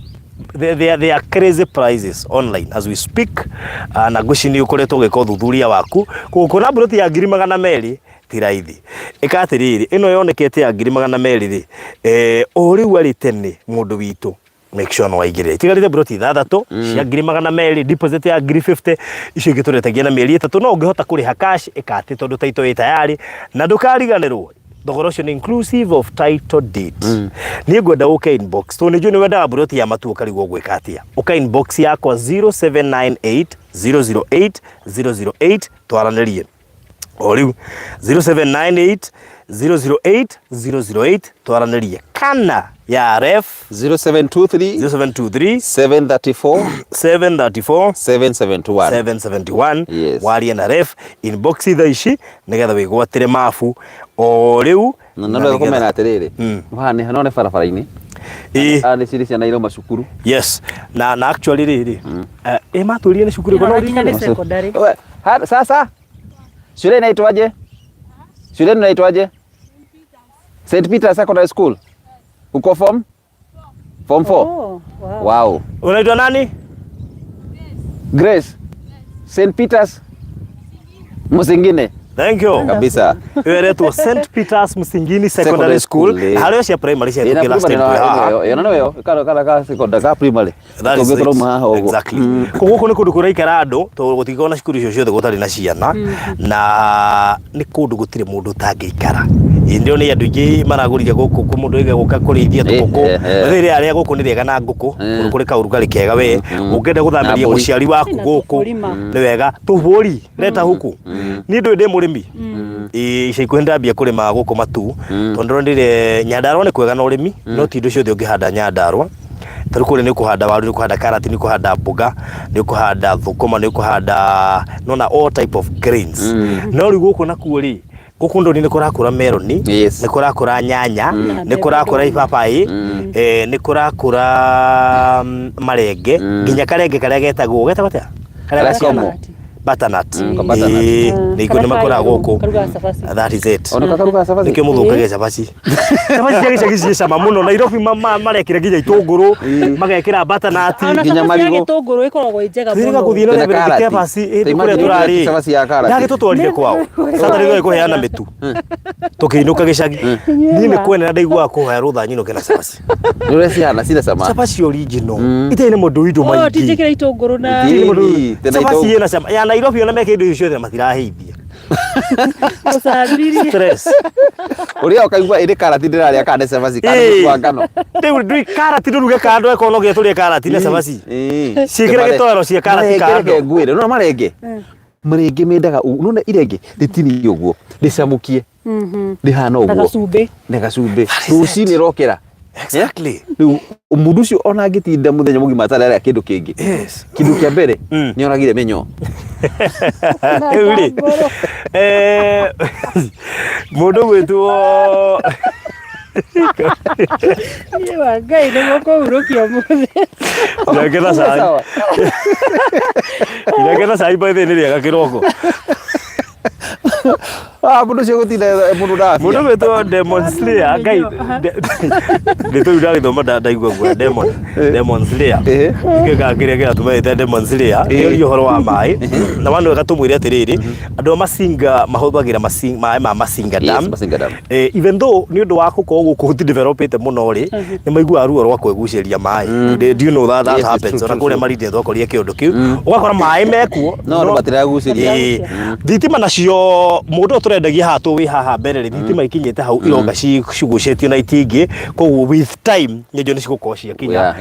there are crazy prices online as we speak. Na ngwĩciria nĩ ũkoretwo ũgĩka ũthuthuria waku. Koguo kuona mburoti ya 200,000 ti raithi. Ĩka atĩrĩrĩ, ĩno yonekete ya 200,000 rĩ, o rĩu arĩ tene mũndũ witũ, make sure nĩ waingĩrĩra. Itigarĩte mburoti ithathatũ cia 200,000, deposit ya 50,000, icio ingĩ tũretagia na mĩeri 3, no ũngĩhota kũrĩha cash, ĩka atĩ tondũ title ĩ tayari, na ndũkariganĩrwo, thogora ũcio nĩ inclusive of title deed. Niĩ ngwenda ũke inbox, tondũ nĩ njũĩ nĩ wendaga mburoti ya Matuu ũkarigwo ũgwĩka atĩa. Ũka inbox yakwa 0798 008 008 twaranĩrie. O rĩu 0798 008 008 twaranĩrie. Kana Ya ref 0723 0723 734 734 771. 771. Yes. Warie na ref inbox thaa ici nigetha wigwatire mabu o riu. Na no kũmena atĩrĩrĩ, haha nĩ no nĩ barabara-inĩ. Haha nĩ cirĩ ciana irauma cukuru. Yes, na actually rĩrĩ, ĩ matwĩrire nĩ cukuru ĩrĩkũ, no Ĩno nginya nĩ ũririkane? secondary. We, sasa shule inaitwaje? Shule inaitwaje? St Peter Secondary School. Uko form? Form 4. Oh, wow. Wow. Unaitwa nani? Grace. St Peters Musingine. Thank you. Kabisa. Ĩyo ĩretwo St Peters Musingini Secondary Secondary School. School, eh. Harĩa cia primary Ĩna ciahĩtũkire last time primary twĩ haha. ĩyo, ĩyo nĩyo kana ka secondary ka primary. That is Tũngĩ it. tũrauma haha ũguo. Exactly. Koguo gũkũ nĩ kũndũ kũraikara andũ tondũ gũtingĩkorwo na cukuru icio ciothe gũtarĩ na ciana, na nĩ kũndũ gũtirĩ mũndũ ũtangĩikara. Ĩ ndio nĩ andũ aingĩ maragũrire gũkũ kũ mũndũ oiga gũka kũrĩithia tũkũkũ. Rĩrĩa arĩa gũkũ nĩ rĩega na ngũkũ, kũndũ kũrĩ kaũrugarĩ kega we. Ũngĩenda gũthamĩria Na mbũri. mũciari waku Na gũkũ tũbũri ma. nĩ wega. Tũbũri reta huku. Niĩ ndũĩ ndĩ mũrĩmi. Ĩ ica ikuhĩ ndambia kũrĩma gũkũ matu tondũ ndĩronire Nyandarua nĩ kwega na ũrĩmi, no ti indo ciothe ũngĩhanda Nyandarua. Tarĩu kũrĩa nĩ ũkũhanda waru, nĩ ũkũhanda karati, nĩ ũkũhanda mboga, nĩ ũkũhanda thũkũma, nĩ ũkũhanda nona all type of grains. No rĩu gũkũ nakuo rĩ, gũkũ ndũni nĩ kũrakũra meroni, nĩ kũrakũra nyanya, nĩ kũrakũra ibabaĩ, nĩ kũrakũra marenge, nginya karenge karĩa getagwo atĩa? Karĩa Karĩa komũ. Butternut. Ka butternut. Ĩĩ, nĩ ikuo nĩ makũraga gũkũ. Karugaga cabaci. That is it. Ona kakaruga cabaci. Nĩkĩo mũthũkagia cabaci. Cabaci cia gĩcagi ciĩ cama mũno. Nairobi marekĩra nginya itũngũrũ, magekĩra butternut. Ona Nginya cabaci ya marigũ. gĩtũngũrũ ĩkoragwo ĩ njega Twĩrĩga mũno. gũthiĩ na Tena Reverend karati. Kebasi Ta hĩndĩ kũrĩa imagine tũrarĩ. cabaci ya karati. Ndagĩtũtwarire kwao. Saturday tũgĩthiĩ kũheana mĩtu. Tũkĩinũka gĩcagi. Niĩ nĩ kwenera ndaiguaga kũhoya rũtha nyinũke na cabaci. Nĩ ũrĩa cihana cirĩ cama. Cabaci original. Itarĩ na mũndũ indo Oh, maingĩ. tinjĩkĩra itũngũrũ na Ii, tena Cabaci itũngũrũ. ĩna cama. Ya Nairobi ona mekĩra indo icio ciothe matirahĩithia. gũcambirie. Stress. Ũrĩa ũkaigua ĩrĩ karati ndĩrarĩa kana nĩ cabaci kana nĩ mũtu wa ngano. Rĩu ndui karati ndũruge kando ĩkorwo no nginya tũrĩe karati na cabaci. Ciĩkĩre gĩtoero cia karati Marenge kando. reke ngwĩre, nĩwona marenge? Marenge mendaga nĩwona irenge rĩtinio ũguo, rĩcamũkie. Rĩhana Na ũguo. gacumbĩ. Na gacumbĩ. Rũcinĩ rokĩra. Exactly. Rĩu mũndũ ũcio ona angĩtinda mũthenya mũgima atararĩa kĩndũ kĩngĩ. Yes. Kĩndũ kĩa mbere nĩ oragire mĩnyoo. Rĩu rĩ, mũndũ gwĩtwo Niĩ wa Ngai nĩguo kũhurũkia ũmũthĩ. Irenge na cai. Sawa. Irenge na cai by the way nĩ rĩega kĩroko. Ah, mũndũ ũcio gũtinda mũndũ ndabia. Mũndũ gwĩtwo Demon Slayer, Ngai rĩtwa rĩu ndarĩthoma ndaigua guoya. Demon Slayer. Gĩkaga kĩrĩa kĩratũma ĩte Demon Slayer. Nĩoria ũhoro wa maĩ na wanu wega tũmwĩre atĩrĩrĩ, andũ a Masinga mahũthagĩra maĩ ma Masinga Yes, Dam. Masinga Dam. Even though nĩ ũndũ wa gũkorwo gũkũ gũtidevelopĩte mũno rĩ, nĩ maiguaga ruo rwa kwĩgucĩria maĩ. Do you know that that Yes, it's happens? true, Ona true, kũrĩa true. Malindi twakorire kĩũndũ kĩu, ũgakora maĩ mekuo No, no matiragucĩria. Thitima nacio mũndũ ũyũ tũrendagia haha tũ wĩ haha mbere rĩ, thitima ikinyĩte hau iroka cigucĩtio na itingĩ, koguo with time nĩ njũĩ nĩ cigũkorwo ciakinya.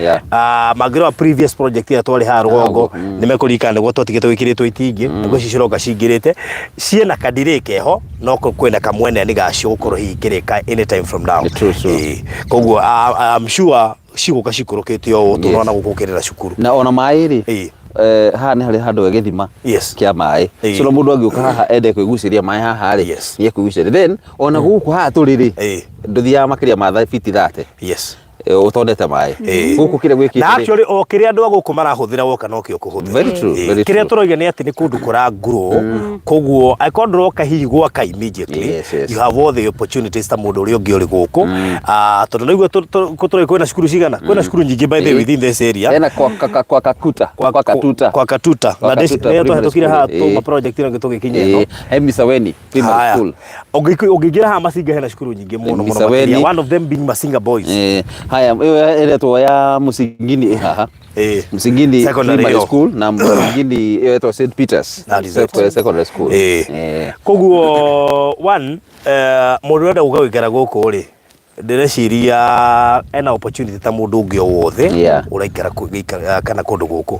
Mangĩrora previous project ĩrĩa twarĩ haha rũgongo nĩ mekũririkana nĩguo twatigĩtwo gwĩkĩrĩtwo itingĩ, nĩguo icio ciroka cingĩrĩte ciĩna kadirĩ keho, no kwĩna kamwene nĩ gacio gũkorwo hihi ikĩrĩka anytime from now. True, true. Koguo I'm sure cigũka cikũrũkĩte o ũũ tũrona gũkũ ũkĩrĩra cukuru. Na ona maĩ rĩ, haha nĩ harĩ handũ he gĩthima kĩa maĩ. So mũndũ angĩũka haha ende kwĩgucĩria maĩ haha rĩ, nĩ ekwĩgucĩria. Then ona gũkũ haha tũrĩ rĩ, ndũthiaga makĩria ma fiti 30. Ũtonete maĩ. Gũkũ kĩrĩa gwĩkĩte Na rĩ- actually o kĩrĩa andũ a gũkũ marahũthĩra woka nokĩo ũkũhũthĩra. Very true, very Kĩrĩa true. tũroiga nĩ atĩ nĩ kũndũ kũra grow, koguo angĩkorwo ndũroka hihi gwaka immediately, you have all the opportunities ta mũndũ ũrĩa ũngĩ ũrĩ gũkũ. Tondũ naigua tũroĩ kwĩna cukuru cigana? Kwĩna cukuru nyingĩ by the way within this area. Hena kwa Kakuta, kwa Katuta. Kwa Katuta. Kwa Na Katuta nĩ primary twahĩtũkire haha school. tuma project ĩno tũgĩkinya ĩno. He Misaweni primary Haya. school. Ũngĩingĩra haha Masinga hena cukuru nyingĩ mũno mũno Misaweni. makĩria. One of them being Masinga Boys. Haya, ĩyo ĩretwo ya Musingini ĩ haha. Musingini Secondary Primary ĩyo. School na Musingini ĩyo ĩretwo St Peters That is it. Secondary School. Koguo one, mũndũ ũrenda gũka gũikara gũkũ rĩ, Ndĩreciria ena opportunity ta mũndũ ũngĩ o wothe ũraikara kana kũndũ gũkũ.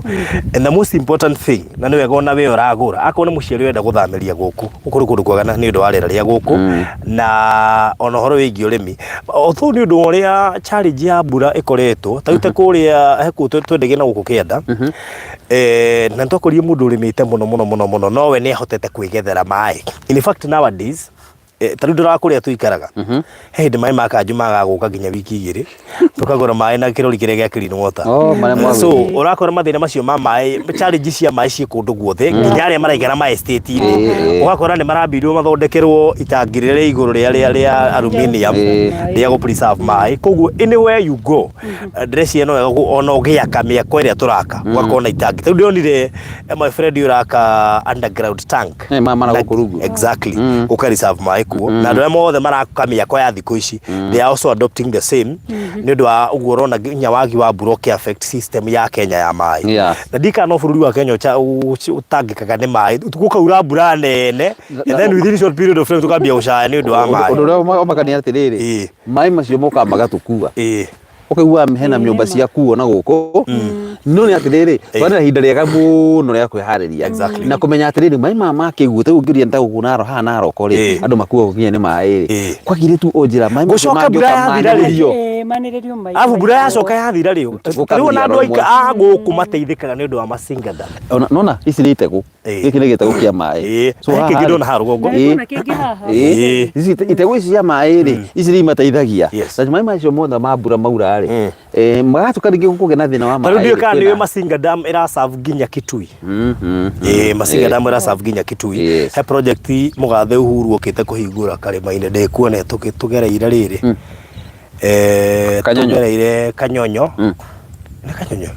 And the most important thing, na nĩ wega ona we ũragũra, akorwo nĩ mũciari ũrenda gũthamĩria gũkũ, gũkũ nĩ kũndũ kwega na nĩ ũndũ wa rĩera rĩa gũkũ na ona ũhoro wĩgiĩ ũrĩmi. Although nĩ ũndũ wa ũrĩa challenge ya mbura ĩkoretwo, ta rĩu ta kũrĩa he kũu twendagia na gũkũ kĩanda, na nĩ twakorire mũndũ ũrĩmĩte mũno mũno mũno mũno, no we nĩ ahotete kwĩgethera maĩ. In fact nowadays, ta rĩu ndũraga kũrĩa tũikaraga he hĩndĩ maĩ ma kanjũ magaga gũka nginya wiki igĩrĩ tũkagũra maĩ na kĩrori kĩrĩa gĩa clean water. Oh, marĩa mwagũrire. So ũrakora mathĩna macio ma maĩ, challenge cia maĩ ciĩ kũndũ guothe, nginya arĩa maraikara ma estate-inĩ. Ũgakora nĩ marambirwo mathondekerwo itangi rĩrĩa rĩa igũrũ rĩa rĩa rĩa aluminium rĩa gũ preserve maĩ. Koguo anywhere you go, ndĩreciria no wega ona ũgĩaka mĩako ĩrĩa tũraka ũgakorwo na itangi. Ta rĩu ndĩronire my friend ũraka underground tank. Mama na gũkũ rungu. Exactly. Ũka reserve maĩ kuo. Na andũ arĩa mothe maraka mĩako ya thikũ ici, they are also adopting the same. Nĩ ũndũ wa ũguo ũrona nginya wagi wa mbura ũkĩ affect system ya Kenya ya maĩ. Na ndikana no bũrũri wa Kenya ũtangĩkaga nĩ maĩ. Gũkaura mbura nene, and then within short period of time tũkambia gũcaya nĩ ũndũ wa maĩ. Ũndũ ũrĩa ũmakania atĩrĩrĩ, maĩ macio mokaga magatũkua. Ũkaigua hena nyũmba cia kuo na gũkũ, no nĩ atĩrĩrĩ, twarĩ na ihinda rĩega mũno rĩa kwĩharĩria na kũmenya atĩrĩrĩ, maĩ maya ma kĩguũ, ta rĩu ũngĩũria nĩ ta gũkũ Narok, haha Narok rĩ, andũ makuagwo nginya nĩ maĩ rĩ, kwagire tu o njĩra maĩ macio Gũcoka mbura mangĩũka yathira rĩ. manĩrĩrio. Manĩrĩrio maĩ. Arabu mbura yacoka yathira rĩ, Gũkathira rĩu ona andũ ro rĩmwe. a gũkũ mateithĩkaga nĩ ũndũ wa Masinga Dam. Ona nona ici nĩ itegũ. Gĩkĩ nĩ gĩtegũ kĩa maĩ. So haha kĩngĩ ndona haha rũgongo. Na kĩngĩ haha. Ici itegũ ici cia maĩ rĩ, ici nĩ imateithagia. Na maĩ macio mothe ma mbura maura rĩ, magatuĩka rĩngĩ gũkũgĩa na thĩna wa maĩ. Tarĩu ndiũĩ kana nĩũĩ Masinga Dam ĩra serve nginya Kitui. Masinga Dam ĩra serve nginya Kitui. He project mũgathe Uhuru okĩte kũhingũra karĩma-inĩ ndĩkuona tũgereire rĩrĩ. Kanyonyo. Tũgereire Kanyonyo. Nĩ Kanyonyo?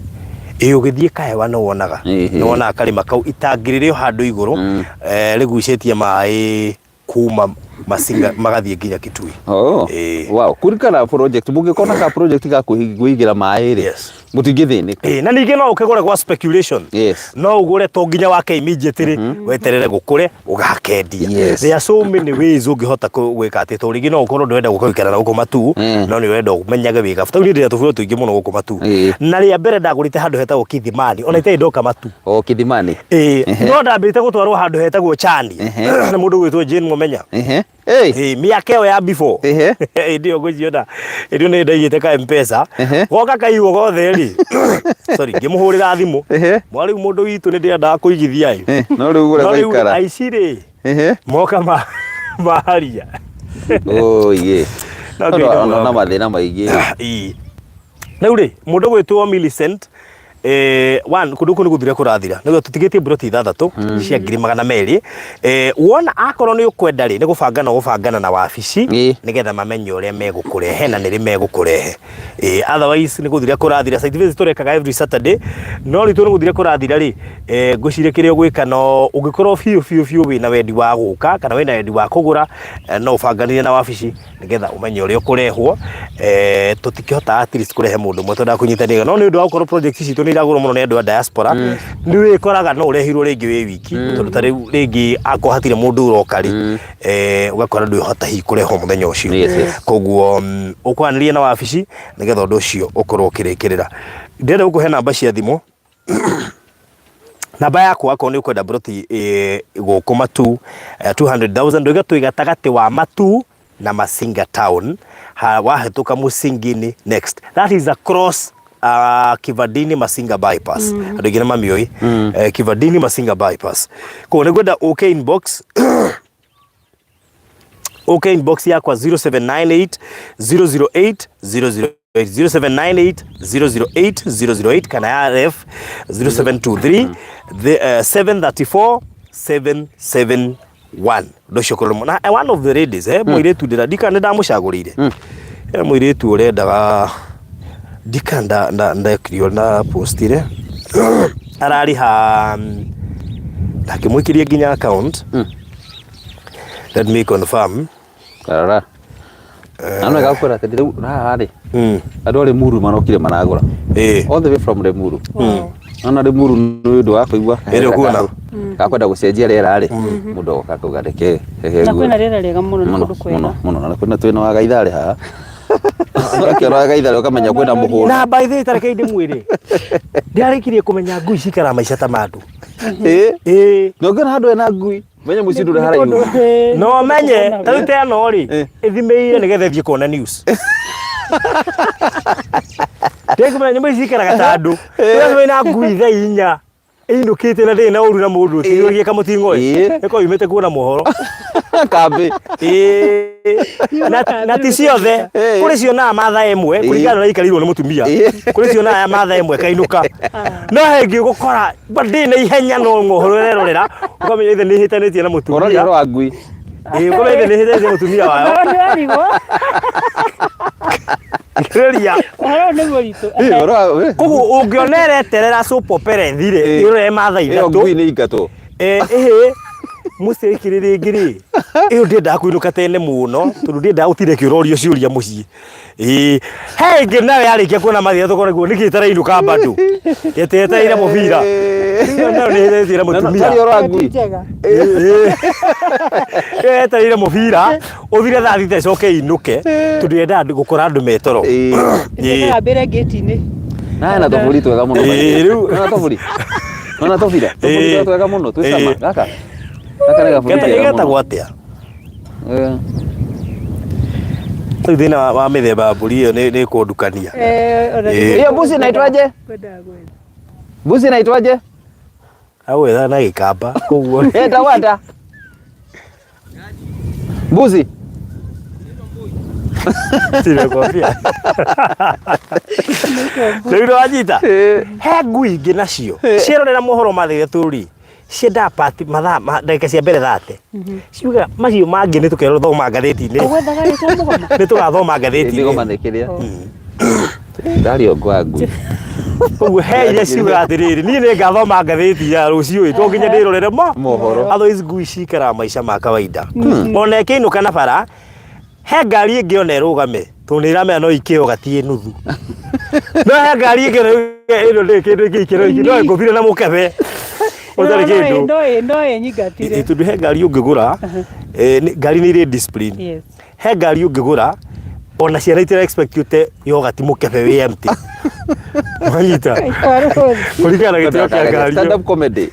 Ĩĩ ũgĩthiĩ Kahewa nĩ wonaga. Nĩ wonaga karĩma kau itangi rĩrĩ o handũ igũrũ, rĩgucĩtie maĩ kuma Masinga magathiĩ nginya Kitui. Oh. Wow. Kũrikana project mũngĩkona ka project ga kwĩigĩra maĩ rĩ, mũtingĩthĩnĩka. Ĩĩ, na ningĩ no ũkĩgũre gwa speculation. No ũgũre to nginya wake immediately, weterere gũkũre ũgakendia. There are so many ways ũngĩhota gwĩka atĩ tondũ rĩngĩ no ũkorwo ndũrenda gũka gũikara na gũkũ Matuu, no nĩ ũrenda ũmenyage wĩ gabata. Rĩu niĩ ndĩna tũburo tũingĩ mũno gũkũ Matuu. Na rĩa mbere ndagũrĩte handũ hetagwo Kithimani, ona itarĩ ndoka Matuu. O Kithimani. Ĩĩ, no ndambĩte gũtwarwo handũ hetagwo Chania nĩ mũndũ ũgwĩtwo Jane Mũmenya. Hey. Mĩaka ĩyo ya before. Hĩndĩ ĩyo ngwĩciona hĩndĩ ĩyo nĩ ndaigĩte ka Mpesa. Goka kaiywo gothe rĩ. Sorry, ngĩmũhũrĩra thimũ. Mwa rĩu mũndũ witũ nĩ ndĩrendaga kũigithia ĩ. No rĩu ũrĩa No rĩu gwaikara. aici rĩ. Moka ma maharia. Oi. No Ngai nĩ Na mwega. mathĩna maingĩ. Ĩĩ. Rĩu rĩ, mũndũ ũgwĩtwo Millicent, one, kũndũ kũu nĩ gũthira kũrathira. Nĩguo tũtigĩtie mburoti ithathatũ cia 200,000. Wona akorwo nĩ ũkwenda rĩ, nĩ gũbangana ũgũbangana na wabici nĩgetha mamenye ũrĩa megũkũrehe na nĩrĩ megũkũrehe. Otherwise nĩ gũthira kũrathira. Site visit tũrekaga every Saturday, no rĩu tondũ nĩ gũthira kũrathira rĩ, ngwĩciria kĩrĩa ũgwĩka no ũngĩkorwo biũ biũ biũ wĩna wendi wa gũka kana wĩna wendi wa kũgũra, no ũbanganire na wabici nĩgetha ũmenye ũrĩa ũkũrehwo. Tũtikĩhotaga at least kũrehe mũndũ ũmwe twendaga kũnyitanĩra, no nĩ ũndũ wa gũkorwo project citũ nĩ iragũrwo mũno nĩ andũ a diaspora, nĩ wĩkoraga no ũrehirwo rĩngĩ wĩ wiki, tondũ ta rĩu rĩngĩ akorwo hatirĩ mũndũ ũroka rĩ, ũgakora ndwĩhota hihi kũrehwo mũthenya ũcio. Koguo ũkwaranĩria na wabici nĩgetha ũndũ ũcio ũkorwo ũkĩrĩkĩrĩra. Ndĩrenda gũkũhe namba cia thimũ. Namba yakwa akorwo nĩ ũkwenda mburoti gũkũ Matuu, 200,000, ndoiga twĩ gatagatĩ wa Matuu na Masinga town, wahĩtũka Mũcingini next, that is across Kivandini Masinga bypass. Andũ aingĩ nĩ mamĩũĩ. Kivandini Masinga bypass. Koguo nĩ ngwenda ũke inbox, ũke inbox yakwa 0798 008 008, 0798 008 008, kana ya ref 0723 734 771. Ũndũ ũcio ũkorwo na one of the ladies, mũirĩtu ndĩra ndika nĩ ndamũcagũrĩire. Mũirĩtu ũrendaga ndika ndekirio na postire ararĩha, ndakĩmũikĩria nginya account. Let me confirm. Rora. Na no gakwĩra atĩ rĩu haha rĩ, andũ a Limuru marokire maragũra. All the way from Limuru. Nona Limuru nĩ ũndũ wa kũigua Ĩrĩ ũkuona. Gakwenda gũcenjia rĩera rĩ, mũndũ agoka akauga reke Na kwĩna rĩera rĩega mũno, nĩ mũno kũndũ kwega. Mũno mũno, na kwĩna twĩna wa Gaitharĩ haha. Ũkĩrora gaitharĩ ũkamenya kwĩna mũhũra. Na by the way tareke ndĩmwĩre, ndĩrarĩkirie kũmenya ngui cikaraga maica ta ma andũ. Ĩĩ. Ĩĩ. Na ũngĩona handũ hena ngui, menye mũciĩ ndũrĩ haraihu. No menye ta rĩu ta ĩno rĩ, Ĩ. ĩthimĩire nĩgetha ĩthiĩ kuona news. Ndĩkũmenya nyamũ ici cikaraga ta andũ. Rĩu wĩna ngui thaa inya ĩinũkĩte na ndĩrĩ na ũru na mũndũ ũcio ĩgĩka mũting'oe. Ĩ. Ĩkorwo yumĩte kuona mohoro. Kambĩ. Ĩĩ. Na, na ti ciothe Ĩ. kũrĩ cionaga mathaa ĩmwe Ĩ. kũringana na ikarirwo nĩ mũtumia Ĩ. kũrĩ cionaga mathaa ĩmwe kainũka no hengĩ ũgũkora ba ndĩ na ihenya no mohoro ĩrerorera ũkamenya ithe nĩ ĩhĩtanĩtie na Ũroria mũtumia ũhoro wa ngui. Ĩ, ũkamenya ithe nĩ ĩhĩtanĩtie na mũtumia wayo Nĩwarigwo. Thikĩrĩria. Ũhoro ũyũ nĩ mũritũ. Ĩ, ũhoro wa- koguo ũngĩona ĩreterera soap opera ĩthire Ĩ. ĩrore mathaa Ĩyo ithatũ ngui nĩ ingatwo. Eh, ĩhĩ mũcĩkĩrĩ rĩngĩ rĩ ĩyo ndiendaga kũinũka tene mũno tondũ ndiendaga gũtinda ĩkĩũrorio ciũria mũciĩ ĩĩ he ĩngĩ nayo yarĩkia kuona mathĩna tũkoragwo nĩkĩ ĩtarainũka bado yetereire mũbira ĩyo nayo nĩ ĩhĩtĩtie na mũtumia Tari ũhoro wa ngui. Njega. Ĩĩ. Ĩyo yetereire mũbira ũthire thaa thita ĩcoke ĩinũke tondũ yendaga gũkora andũ metoro Ĩĩ. Ĩĩ. Ĩkagambĩra ngĩti-inĩ. Na hena tũbũri twega mũno. Ĩĩ, rĩu- Nona tũbũri. Nona tũbira. Tũbũri Ĩĩ. twega twega mũno twĩ cama. Ĩĩ. Gaka. Gaka nĩ gabũri kega mũno. Ĩgetagwo atĩa Ĩĩ. Rĩu thĩna wa- wa mĩthemba ya mbũri ĩyo nĩ nĩ kũndukania Eh, ona Ĩĩ. nĩguo Hiyo mbuzi inaitwaje? kwendaga gwetha. Mbuzi inaitwaje? Agwetha na gĩkamba koguo Eh, tawata. Mbuzi. Nimekwambia. Rĩu nĩwanyita he ngui ingĩ nacio cierorera mohoro ma thĩ ithatũ rĩ ciendaga pati mathaa ma- ndagĩka cia mbere thate ciugaga macio mangĩ nĩ tũkerwo ngathĩti-inĩ Ũgwethaga rĩtwa mũgoma? nĩ tũgathoma ngathĩti-inĩ Mĩgoma nĩ kĩrĩa. Ndario ngwa ngui. Koguo he iria ciugaga atĩrĩrĩ niĩ nĩ ngathoma ngathĩti ya rũciũ ĩ to nginya ndĩrorere mo Mohoro. otherwise ngui cikaraga maica ma kawaida ona ĩkĩinũka na bara he ngari ĩngĩ ona ĩrũgame tondũ nĩ ĩramenya no ikĩo gatiĩ nuthu no he ngari ĩngĩ ona yuge ĩno ndĩrĩ kĩndũ ĩngĩikĩra iki no ĩngũthire na mũkebe ũtarĩ kĩndũ No ĩ- no ĩnyingatire. Ĩ, tondũ he ngari ũngĩgũra eh, ngari nĩ irĩ discipline Yes. he ngari ũngĩgũra ona ciana itira expect ũte yogati mũkebe wĩ empty wanyita kũringana na gĩtĩo kĩa ngari Stand ĩyo. up comedy.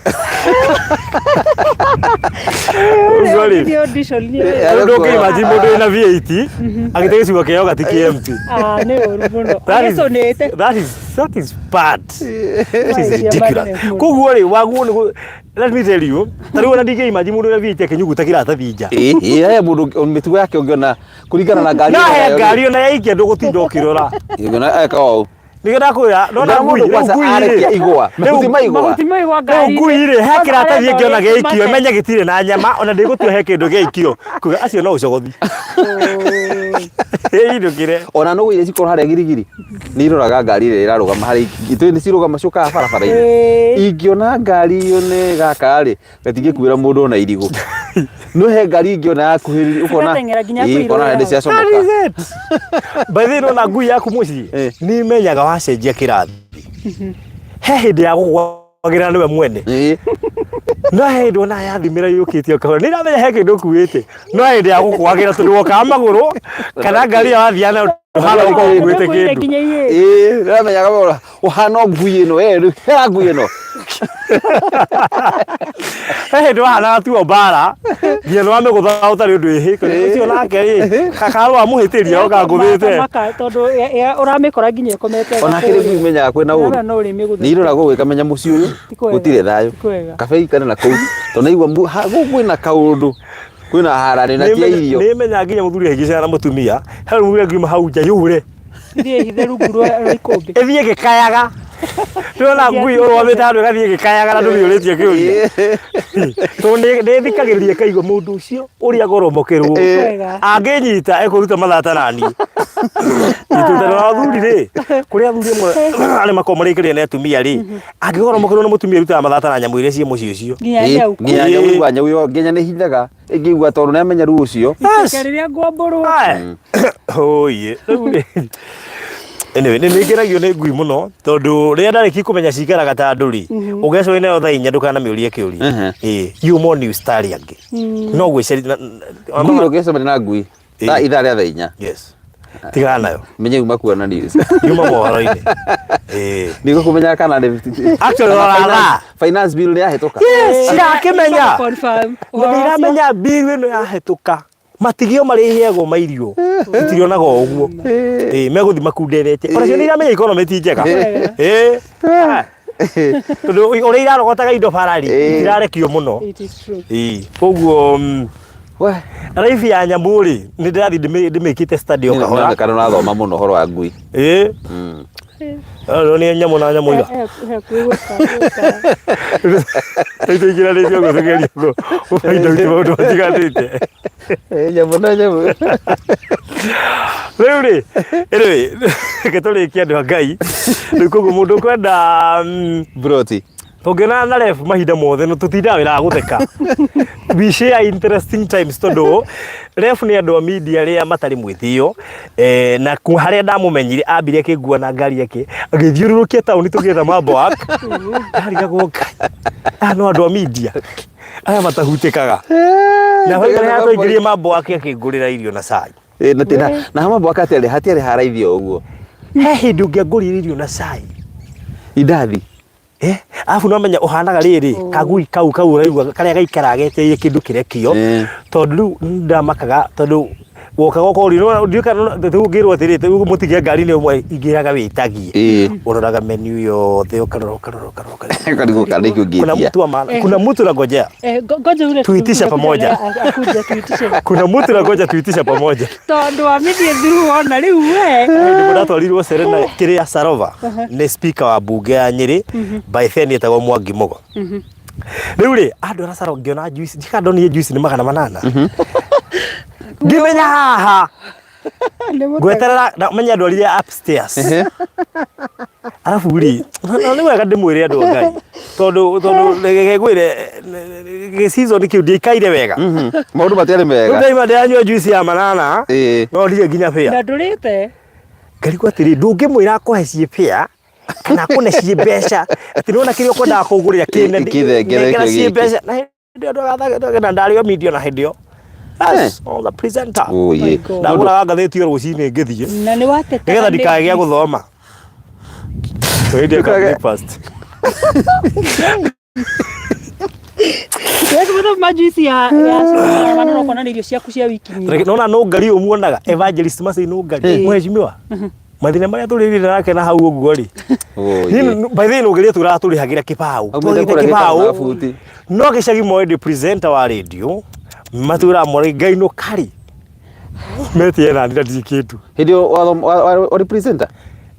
Ũguo rĩ, Nĩ audition nĩ Eh, rĩu ndũngĩ imagine mũndũ wĩna V8 agĩte gĩcigo kĩa yogati kĩ empty Ah, nĩ ũru mũno. That is- Agĩcũnĩte. that is bad. That is Maicia ridiculous. manene mũno. Koguo rĩ waguo nĩ let me tell you ta rĩu ona ndingĩ imagine mũndũ wĩna V8 akĩnyuguta kĩratathi nja Ĩĩ, ĩĩ, he mũndũ mĩtugo yake ũngĩona kũringana na ngari no ĩyo he nayo rĩ, ngari ona yaikia ndũgũtinda ũkĩrora ũngĩona eka ũũ. nĩkĩo ndakwĩra nona Ũngĩona ngui mũndũ rĩu kwanza ngui arekia rĩ igwa, mahuti ma igwa. Mahuti ma igwa rĩu ngari-inĩ. ngui rĩ he Kwanza kĩratathi arenda ĩngĩona ũrĩa gĩaikio ĩmate. ĩmenye gĩtirĩ na nyama ona ndĩgũtua he kĩndũ gĩaikio kuga acio no ũcogothi ĩinũkĩre Ona nũgũ iria cikorwo harĩa girigiri nĩ iroraga ngari ĩrĩa ĩrarũgama harĩa itũĩ nĩ cirũgama ciũkaga barabara-inĩ. Ĩĩ. Ingĩona ngari ĩyo nĩ gaka rĩ, gatingĩkuĩra mũndũ ona irigũ. No he ngari ingĩona yakuhĩrĩria ũkona Cigateng'era nginya Ĩĩ, ũkona kwĩrorera. nĩ ciacomoka. That is it. By the way, nona ngui yaku mũciĩ Eh. nĩ imenyaga wacenjia kĩrathi he hĩndĩ ya gũgwagĩra nĩwe mwene Ĩĩ. no he hĩndĩ ona yathimĩra yũkĩte o kahora nĩ iramenya he kĩndũ ũkuĩte no he hĩndĩ ya gũkwagĩra tondũ wokaga magũrũ kana ngari ĩyo wathiaga nayo ndũhana gũkorwo ũkuĩte Ndũkwĩire kĩndũ nginya iĩ. Ĩĩ, nĩramenyaga ũra ũhana o ngui ĩno, ĩ, rĩu hera ngui ĩno. He hĩndĩ wahanaga tuo mbara nginya nĩ wamĩgũtha ũtarĩ ũndũ ĩhĩ ũcio nake rĩ kakarwo amũhĩtĩria oka ngũthĩte Maka, tondũ ũramĩkora nginya ĩkomete Ona kĩrĩ ngui imenyaga kwĩna ũru. Ũrĩa no ũrĩmĩgũtha. Nĩ iroragwo gwĩkamenya mũciĩ ũyũ Ti kwega. gũtirĩ thayũ. Ti kwega. Kaba ikare na kũu. Tondũ naigua gũkũ kwĩna kaũndũ kwĩna hararĩ na ti ya irio. Nĩ menyaga nginya mũthuri ahingĩcana na mũtumia he mũthuri angiuma hau nja yũre Thiĩ ĩhithe rungu rwa ikũmbĩ. Ĩthiĩ ĩgĩkayaga. Ndĩrona ngui ũrũgamĩte handũ ĩgathiĩ ĩgĩkayaga na ndũmĩũrĩtie kĩũria. Tondũ nĩ ĩthikagĩrĩria ĩkaigua mũndũ ũcio ũrĩa agoromokerwo. Wega. Angĩnyita ekũruta mathata naniĩ. Itutano wa athuri rĩ, kũrĩ athuri amwe arĩa makoragwo marĩkĩrĩire nĩ atumia rĩ, angĩgoromokerwo nĩ mũtumia arutaga mathata na nyamũ iria ciĩ mũciĩ ũcio. Nginya nyau. Nginya nyau igua nyau ĩyo nginya nĩ hithaga ĩngĩigua tondũ nĩ amenya ruo ũcio. Iteke rĩrĩa ngwambũrwo. Aye. Oye. Rĩu rĩ. Anyway, nĩ ngenagio nĩ ngui mũno tondũ rĩrĩa ndarĩkia kũmenya cikaraga ta andũ rĩ, ũngĩcemania nayo thaa inya ndũkanamĩũrie kĩũria. Ĩĩ, you more news ta arĩa angĩ. No gwĩceria Ngui ũngĩcemania na ngui thaa ithaa rĩa thaa inya. Yes. Tigana nayo. Menye uma kuona news. Yuma mohoro-inĩ. Ĩĩ. Nĩguo kũmenya kana nĩ Actually, kana rora finance- finance bill nĩ yahĩtũka. Yes, irakĩmenya. Confirm. Na nĩ iramenya bill ĩno yahĩtũka. Matigio marĩheagwo ma irio. Itirionaga o ũguo. Ĩĩ, megũthiĩ makunderete. Ona cio nĩ iramenya economy ti njega. Ĩĩ. Ah. Tondũ ũrĩa irarogotaga indo barari, Ĩĩ. itirarekio mũno. It is true. Ĩĩ. Koguo We, raibu ya nyamũ rĩ, nĩ ndĩrathiĩ ndĩmĩkĩte study o kahora. nĩoneka nĩũrathoma mũno ũhoro wa ngui. Ĩĩ. No nĩ nyamũ na nyamũ iga. Gwĩka. Tũingĩranĩtie ũguo tũgerie gũbainda witũ maũndũ matiganĩte. Nyamũ na nyamũ. Rĩu rĩ, anyway, reke tũrĩkie andũ a Ngai. Rĩu koguo mũndũ ũkwenda Broti. tũngĩonana na ref mahinda mothe no tũtindaga wĩra wa gũtheka. We share interesting times tondũ ref nĩ andũ a media arĩa matarĩ mwĩtĩo na harĩa ndamũmenyire ambire akĩngua na ngari yake agĩthiũrũrũkia taũni tũgĩetha mambo work. Ndarigagwo Ngai, aya no andũ a media aya matahutĩkaga. Na hau harĩa twaingĩrire mambo work akĩngũrĩra irio na cai. Ĩ, na tena na hamwe bwaka hatiarĩ hatiarĩ haraithi o ũguo. He hĩndĩ ũngĩangũrĩire irio na cai. Indathi. Eh, arabu no menya ũhanaga rĩrĩ kagui kau kau ũraigua karĩa gaikaraga getereire kĩndũ kĩrekio tondũ rĩu ndamakaga tondũ wokaga ũkorio ndiũĩ kana rĩu ngĩrwo atĩrĩ rĩu mũtige ngari-inĩ ũmwe ingĩraga wĩtagie ũroraga menu yothe ũkarora ũkarora ũkarora ũkarora. Karigwo kana nĩkĩ Kuna ũngĩtia. mtu wa maana, kuna mtu nangojea Eh, ngoja ule Tuitishe tunakuja pamoja. naye akuje tuitishe. Kuna mtu nangoja tuitishe pamoja. Tondu wa mithie through wona riu we. Ndimo ndatwarirwo Serena kĩrĩa Sarova nĩ speaker wa bunge ya Nyĩrĩ by then etagwo Mwangi Mugo. Rĩu rĩ andwara Sarova ngĩona juice ndika ndonire juice nĩ 800. Ngĩmenya haha ngweterera na menya ndwarire upstairs. Arabu rĩ na nĩ wega ndĩmwĩre andũ a Ngai tondũ tondũ reke ngwĩre gĩ season kĩu ndiaikaire wega. Maũndũ matiarĩ Rĩu mega. ndaima ndĩranyua juice ya manana no ndirĩ nginya fare. Na ndũrĩte. Ngarigwo atĩrĩ ndũngĩmwĩra akũhe ciĩ fare kana akũne ciĩ mbeca atĩ nĩwona kĩrĩa ũkwendaga kũngũrĩra kĩna Kĩthengere nengera kĩo ciĩ gĩkĩ. mbeca na hĩndĩ ĩyo ndũgathaga na ndarĩ o media na hĩndĩ ĩyo. Yes, all the presenter. Ũyĩ. My God. Ndagũraga ngathĩti o rũcinĩ ngĩthiĩ Na nĩ watetaga nĩgetha nĩ ndikae gĩa gũthoma. Tũhĩndĩ ĩka Ndũkage- breakfast. Wekũmũtha majuici ya ya mana no kuona nĩ irio ciaku cia wiki nyingĩ. Reke nona no ngari umuonaga evangelist Masai no ngari mheshimiwa mathina marĩa tũrĩrĩ nake na hau ũguo rĩ. Ũyĩ. By the way nũgeria tũraga tũrĩhagĩra kĩbaũ Aumĩte twagĩte kũrĩa kĩbaũ gĩtarũ na buti. no gĩcagi moĩ ndĩ presenter wa radio matwĩraga mwarĩ ngai no kari metie nani na ndirĩ kĩndũ. Hĩndĩ ĩyo warĩ presenter?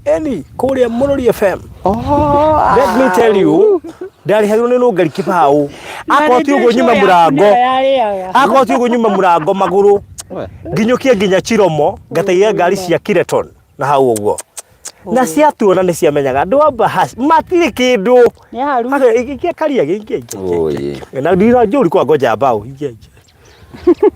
Eni kũrĩa Mũrũri FM. Oh, Let me tell you ndarĩhagĩrwo nĩ nũngari kĩbaũ akorwo ti ũguo nyuma mũrango akorwo ti ũguo nyuma mũrango magũrũ We. nginyũkie nginya Chiromo ngateithia ngari cia Kireton na hau ũguo na ciatuona nĩ ciamenyaga andũ a Bahash matirĩ kĩndũ. Nĩ haru. Ikia karia gĩkĩ Ũyĩ. na ndira njũri kwa ngoja mbao ikia ikia.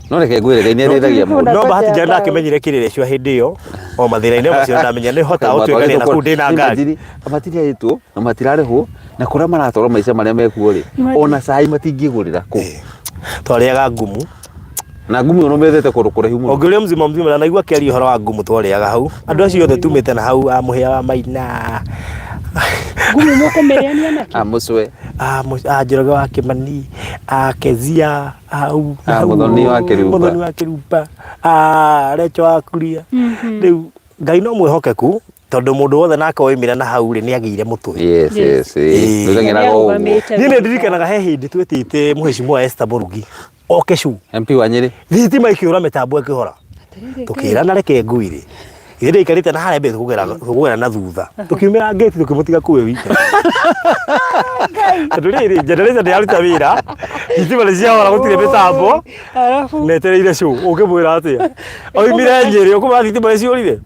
No reke ngwĩre Ngai nĩarĩithagia mũndũ. No bahati njega ndakĩmenyire kĩrĩrĩ cio hĩndĩ ĩyo o mathĩna-inĩ macio ndamenya nĩ hotaga gũtuĩkania na kũu ndĩna ngari. Matirarĩtwo na matirarĩhwo na kũrĩa maratwarwo maica marĩa mekuo rĩ ona cai matingĩgũrĩra kũu. Twarĩaga ngumu Na ngumu ĩyo methete kũndũ kũraihu mũno. ũngĩũria mzima mzima na naigua akĩaria ũhoro wa ngumu twarĩaga hau andũ acio othe tumĩte na hau a mũhĩa wa maina Ngumu mũkũmĩrĩania nakĩ? A Mũcwe. A Njoroge wa Kĩmani a Kezia hau A Mũthoni wa Kĩrumba. Mũthoni wa Kĩrumba a Recho wa Kuria rĩu Ngai no mwĩhokeku tondũ mũndũ wothe nake woimire na hau rĩ nĩ agĩire mũtwe. Yes, yes. Tũteng'eraga ũguo. Nĩarũgamĩte Niĩ nĩ ndirikanaga he hĩndĩ twĩtĩte mũheshimiwa Esther Mũrugi oke cu MP wa Nyĩrĩ. Thitima ikĩũra mĩtambo ĩkĩhora tũkĩrana reke ngui rĩ ithe ndĩikarĩte na harĩa mbere tũkũgera na thutha tũkiumĩra ngĩti tũkĩmũtiga kũu e wika tondũ rĩrĩ generator ndĩraruta wĩra thitima nĩ ciahora gũtirĩ mĩtambo Arabu netereire show ũngĩmwĩra atĩa oimire Nyĩrĩ ũkũmwĩra thitima nĩ ciũrire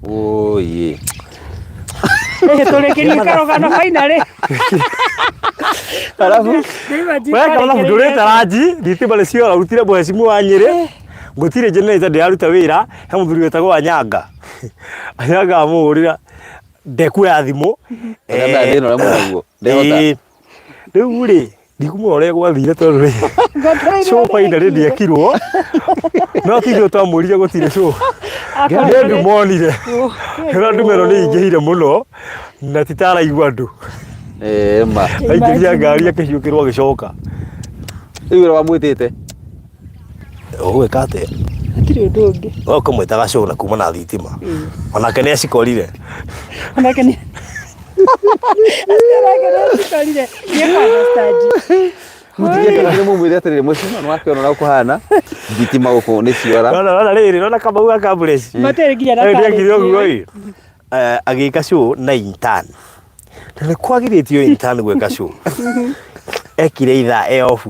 Ũyĩ. tũrĩkĩrie karũgano finally. Arabu we kana ndũrĩte ranji thitima nĩ ciora rutire mũhecimu wa Nyĩrĩ gũtirĩ generator ndĩraruta wĩra he mũthuri wĩtagwo Anyanga Anyanga amũhũrĩra ndekuoya thimũ Ũrĩa thĩna ũrĩa mũnaguo. Ndehota. Ĩĩ. Rĩu rĩ ndikumũra ũrĩa gwathire tondũ rĩ show finally ndĩekirwo no ti ithuĩ twamwĩrire gũtirĩ show. Nĩ andũ monire ĩno ndumero nĩ ingĩhire mũno na titaraigua andũ. Eh, ma. Aingĩria ngari akĩhiũkĩrwo agĩcoka. Rĩu ũrĩa wamwĩtĩte? Ũgwĩka atĩa? Hatirĩ ũndũ ũngĩ. We ũkamwĩta gacũũ na kuma na thitima. Onake nĩ acikorire. Onake nĩ Onake nĩ acikorire. Nĩ understand. Mũtige kana mũmwĩre atĩrĩrĩ mũciĩ nĩ wakĩona ũrĩa kũhana thitima gũkũ nĩ ciora. Rora rora rĩrĩ rora Kamau ga Kambureshi. Matirĩ nginya na Ndiekire ũguo karĩtie. ĩ. Eh, agĩka show na intern. Na nĩ kwagirĩtio intern gwĩka show. Ekire ithaa e off.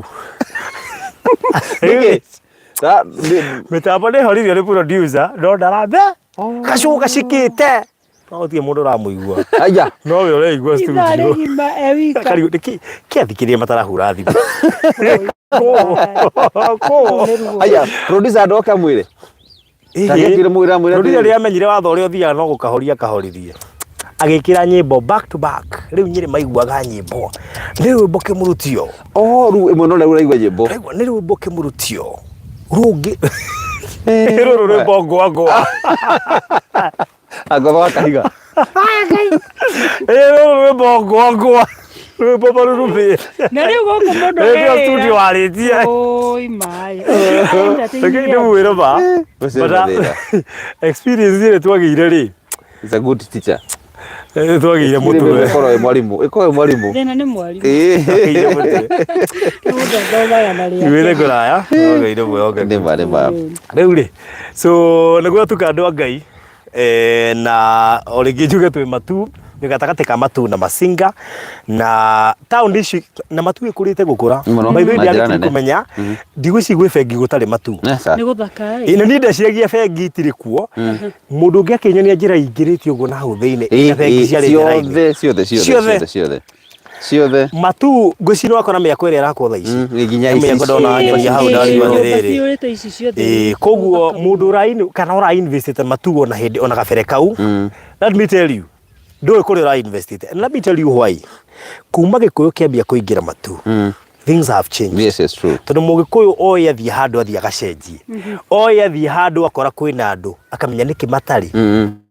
Nĩkĩ? Ta- nĩ- Mĩtambo nĩ ĩhoririo nĩ producer no ndarambe gacũũ gacikĩte. No gũtirĩ mũndũ ũramũigua. Aya. No we ũraigua Ithaa studio. rĩgima e wika. Kariũ nĩkĩ kĩathikĩrĩria matarahura thimũ. Kũ? Kũ? Aya, producer ndoka mwĩre. Tangĩkire mwĩre amwĩre Producer atĩrĩrĩ. rĩrĩa amenyire watho ũrĩa ũthiaga no gũkahoria akahoririe. Agĩkĩra nyĩmbo back to back. Rĩu Nyĩrĩ maiguaga nyĩmbo. Nĩ rwĩmbo kĩmurutio. Oh, rĩu ĩmwe no rĩu ũraigua nyĩmbo. Ũraigua nĩ rwĩmbo kĩmurutio. Rũngĩ. Rũrũ rwĩmbo ngwa ngwa. Angotho wa kahiga. Ĩ rũrũ rwĩmbo ngwa ngwa. Rwĩmbo marurumĩ. Na rĩu gũkũ mũndũ Ĩ ndio e studio wĩra. warĩtie. Oi maĩ. Reke ndĩmwĩre ma. Ũcio But, nĩ thĩna. experience ĩrĩa twagĩire rĩ He's a good teacher. eh, twagĩire mũtwe. Ĩkorwo ĩ mwarimũ. Ĩkorwo ĩ mwarimũ. Thĩna nĩ mwarimũ. Ĩĩ. Twagĩire mũtwe. Nĩ mũndũ athomaga na rĩake. Iwĩre kũraya twagĩire mwĩhokeku. Nĩ ma nĩ ma. Rĩu rĩ so nĩguo tuka andũ a Ngai eh, na o rĩngĩ njuge twĩ matu nĩ gatagatĩ ka matu na masinga na taũni ici na matu ĩkũrĩte gũkũra. Mũno, By the way na njĩra ndiarĩkire nene. kũmenya ndigwĩciria gwĩ bengi gũtarĩ matu. Yes, sir. Nĩ gũthaka Ĩ, ĩ. na niĩ ndeciragia bengi itirĩ kuo mũndũ ũngĩ akĩnyonia njĩra ingĩrĩte ũguo na hau thĩinĩ Ĩ, na bengi ĩ, ciarĩte raini. Ciothe ciothe ciothe Ciothe. ciothe ciothe. Ciothe. Matu ngwĩciria wakora mĩako ĩrĩa ĩrakwo thaa ici. Nĩ nginya Nĩ ici. mĩako ndona nyonia hau ndarigwo atĩrĩrĩ. Ciyũrĩte ici ciothe. Ĩĩ, koguo mũndũ ũra kana ũra investite matu ona hĩndĩ ona gabere kau let me tell you ndũĩ kũrĩa ũra investite and let me tell you why kuma gĩkũyũ kĩambia kũingĩra matu things have changed. Yes, it's true. Tondũ mũgĩkũyũ oĩ athiĩ handũ athiĩ agacenjie oĩ athiĩ handũ akora kwĩna andũ akamenya nĩkĩ matarĩ.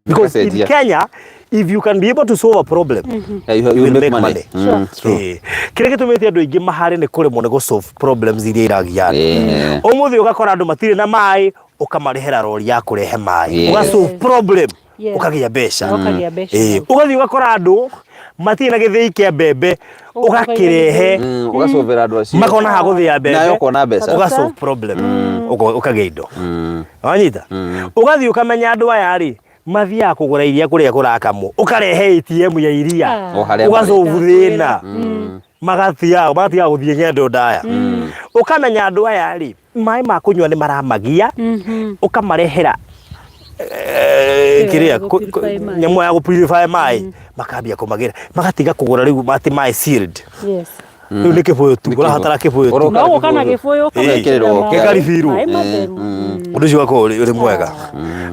Because in Agacenjia. Kenya if you can be able to solve a problem, Yeah, you will make money. Sure. It's true. Eh, kĩrĩa gĩtũmĩte andũ aingĩ mahare nĩ kũremwo nĩ gũ solve problems iria iragia andũ. Ũmũthĩ ũgakora andũ matirĩ na maĩ ũkamarehera rori ya kũrehe maĩ. Ũga solve problem. Ũkagĩa mbeca. Ũkagĩa mbeca. Eh, ũgathiĩ ũgakora andũ matirĩ na gĩthĩi kĩa mbembe ũgakĩrehe. Ũgacũvĩra andũ acio. Makona ha gũthĩa mbembe. Nawe ũkona mbeca. Ũga solve problem. Ũkagĩa indo. Wanyita? Ũgathiĩ ũkamenya andũ aya rĩ mathiaga kũgũra iria kũrĩa kũrakamwo ũkarehe ATM ya iria. O harĩa marĩ. Ũgacobu thĩna magathiaga magatiga gũthiĩ ng'endo ndaya. Ũkamenya andũ aya rĩ maĩ ma kũnyua nĩ maramagia ũkamarehera eh, kĩrĩa Ya gũ-purify maĩ. nyamũ ya gũ-purify maĩ makambia kũmagĩra magatiga kũgũra rĩu atĩ maĩ sealed. Rĩu nĩ kĩbũyũ tu ũrabatara kĩbũyũ tu. Ũroka No gũka na gĩbũyũ Ũgekĩrĩrwo Gĩkaribirwo. Maĩ matheru. Ũndũ ũcio ũgakorwo ũrĩ mwega.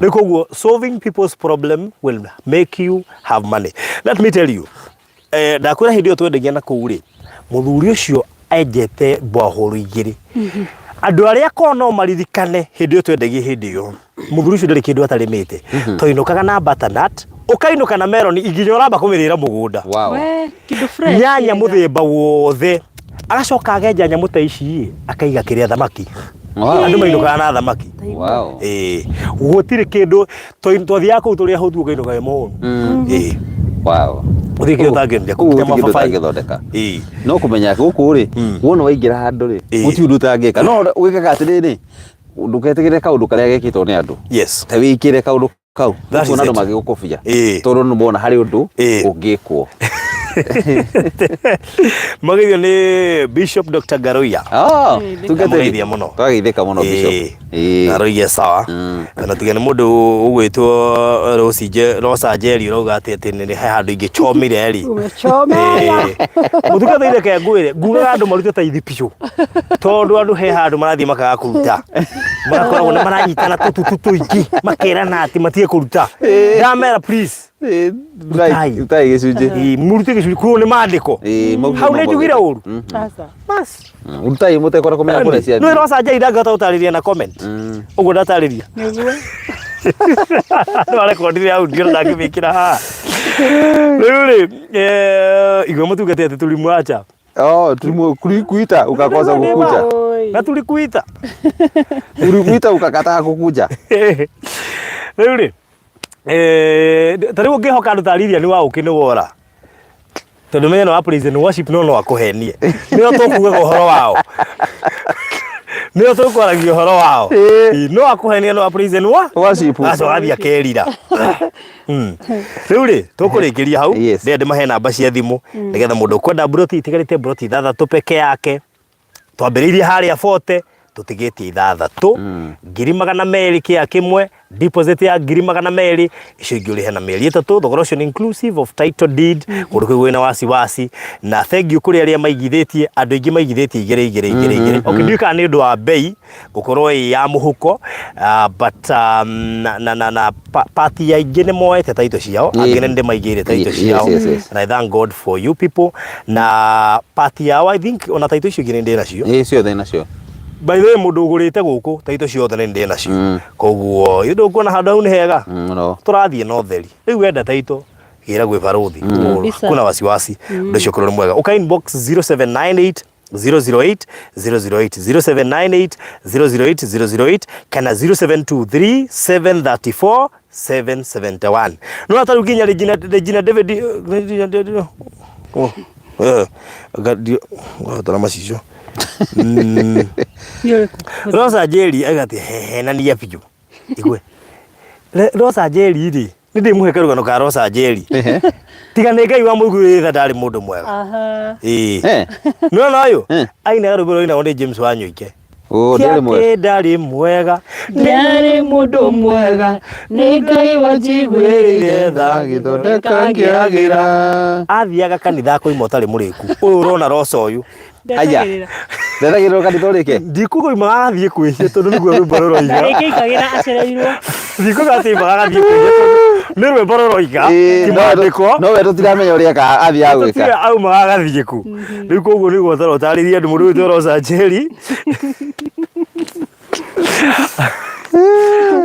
Rĩu koguo solving people's problem will make you have money. Let me tell you eh, ndakwĩra hĩndĩ ĩyo twendagia na kũu rĩ mũthuri ũcio enjete mbwahũrũ igĩrĩ. Andũ arĩa korwo no maririkane hĩndĩ ĩyo twendagia hĩndĩ ĩyo mũthuri ũcio ndarĩ kĩndũ atarĩmĩte. Twainũkaga na butternut ũkainũka na meroni nginya ũramba kũmĩrĩra mũgũnda. Wow. We, kĩndũ fresh. Nyanya mũthemba wothe agacoka agenja nyamũ ta ici ĩ, akaiga kĩrĩa thamaki. Wow. Andũ mainũkaga na thamaki. Wow. Ĩĩ, gũtirĩ kĩndũ twathiaga kũu tũrĩ ahũtu ũkainũka wĩ mũhũnu. Ĩĩ. Wow. Gũtirĩ kĩndũ ũtangĩendia Kũu kũu, gũtirĩ kĩndũ mababaĩ. ũtangĩthondeka. Ĩĩ. No kũmenya gũkũ rĩ wona waingĩra handũ rĩ gũtirĩ ũndũ ũtangĩka no wĩkaga atĩrĩrĩ ndũgetĩkĩre kaũndũ karĩa gekĩtwo nĩ andũ. Ta wĩkĩre kaũndũ kau That is ũkuona andũ it. magĩgũkobia Ĩĩ. tondũ nĩ mona harĩ ũndũ ũngĩkwo. Mageithio nĩ Bishop Dr. Garoia. Ah, Ndamũgeithia mũno. Twageithĩka mũno Bishop. Ĩĩ. Garoia sawa. Kana tuge nĩ mũndũ ũgwĩtwo Rosi Rosa Njeri ũrauga atĩ atĩ nĩ he handũ ingĩchomire rĩ. Umechomera. Mũtungatĩri reke ngwĩre ngugaga andũ marute taithi biũ tondũ andũ he handũ marathiĩ makaga kũruta magakoragwo nĩ maranyitana tũtutu tũingĩ makerana atĩ matige kũruta ndamera please. Rutai rutai gĩcunjĩ. Ĩĩ, mũrute gĩcunjĩ kũu nĩ maandĩko. Ĩĩ, mau Hau nĩ njugire ũru. Sasa. Bas. Rutai mũtekwenda kũmenya kũrĩa Nĩ ciathiĩ. Rosa Njeri ndangĩhota gũtarĩria na comment ũguo ndatarĩria. Nĩguo. No arekondire audio na ndangĩmĩkĩra haha. Rĩu rĩ, igua mũtungati atĩ tulimwacha. Oh, tulikuita ukakosa kukuja. Na tulikuita. Ulikuita ukakataa kukuja. Rĩu rĩ, ta rĩu ũngĩhoka andũ ta Lilian wa ũkĩ nĩ wora. Tondũ menya no wa praise and worship no no akũhenie. Nĩo tũkugaga ũhoro wao. Nĩo tũkwaragia ũhoro wao. Ĩĩ. No akũhenie no wa praise and Worship. Aco athiĩ akerira. Rĩu rĩ, tũkũrĩkĩria hau. Yes. Ndĩrenda ndĩmahe namba cia thimũ nĩgetha mũndũ ũkwenda mburoti itigarĩte mburoti ithathatũ peke yake. Twambĩrĩirie harĩa 40 tũtigĩtie ithathatũ 200,000 kĩa kĩmwe, deposit ya 200,000, icio ingĩ ũrĩhe na mĩeri 3. Thogora ũcio nĩ inclusive of title deed, kũndũ kũu kwĩna wasiwasi. Na thank you kũrĩ arĩa maigithĩtie, andũ aingĩ maigithĩtie igĩrĩ igĩrĩ igĩrĩ igĩrĩ. Okay, ndiũĩ kana nĩ ũndũ wa bei gũkorwo ĩ ya mũhuko, but na party aingĩ nĩ moete title ciao, angĩ nĩ ndĩmaigĩire title ciao. And I thank God for you people. Na party yao, I think ona title icio ingĩ nĩ ndĩ nacio. Ĩĩ, ciothe nacio. By the way, mũndũ ũgũrĩte gũkũ title ciothe nĩ ndĩ nacio. Koguo ithuĩ ndũkuona handũ hau nĩ hega. Mũno. Tũrathiĩ na ũtheri. Rĩu wenda title gĩra gwĩ barũthi. Kabisa. Kuna wasiwasi. Ũndũ ũcio ũkorwo nĩ mwega. Ũka inbox 0798 008 008, 0798 008 008 kana 0723 734 771. No ta rĩu nginya Regina David, Regina David, oh, ngahotana macicio. Nĩ ũrĩkũ? Rosa Njeri agati hehenania biũ. Igue. Rosa Njeri rĩ, nĩ ndĩmũhe karũgano ka Rosa Njeri. Tiga nĩ Ngai wa mũiguĩre tha, ndarĩ mũndũ mwega. Ĩĩ. Nĩwona ũyũ? Ainaga rwĩmbo rũinagwo nĩ James Wanyoike. Oh, ndarĩ mwega. Ti atĩ ndarĩ mwega. Ndarĩ mũndũ mwega, nĩ Ngai wanjiguĩrĩire tha. Agĩthondeka ngĩagĩra. Athiaga kanitha akoima ũtarĩ mũrĩku. Ũyũ ũrona Rosa ũyũ. Aya. Ndethagĩrĩrwo kanitha ũrĩke? Ndikuga oimaga agathiĩ kwĩhia tondũ nĩguo rwĩmbo rũroiga. Rĩngĩ aikagĩra acereirwo. Ndikuga atĩ oimaga agathiĩ kwĩhia tondũ nĩ rwĩmbo rũroiga. Ti mwandĩko. No we tũtiramenya ũrĩa eka athiaga gwĩka. Tũtiũĩ aumaga agathiĩ kũ. Rĩu koguo nĩguo ũtara ũtarĩrie andũ mũndũ ũyũ Rosa Njeri.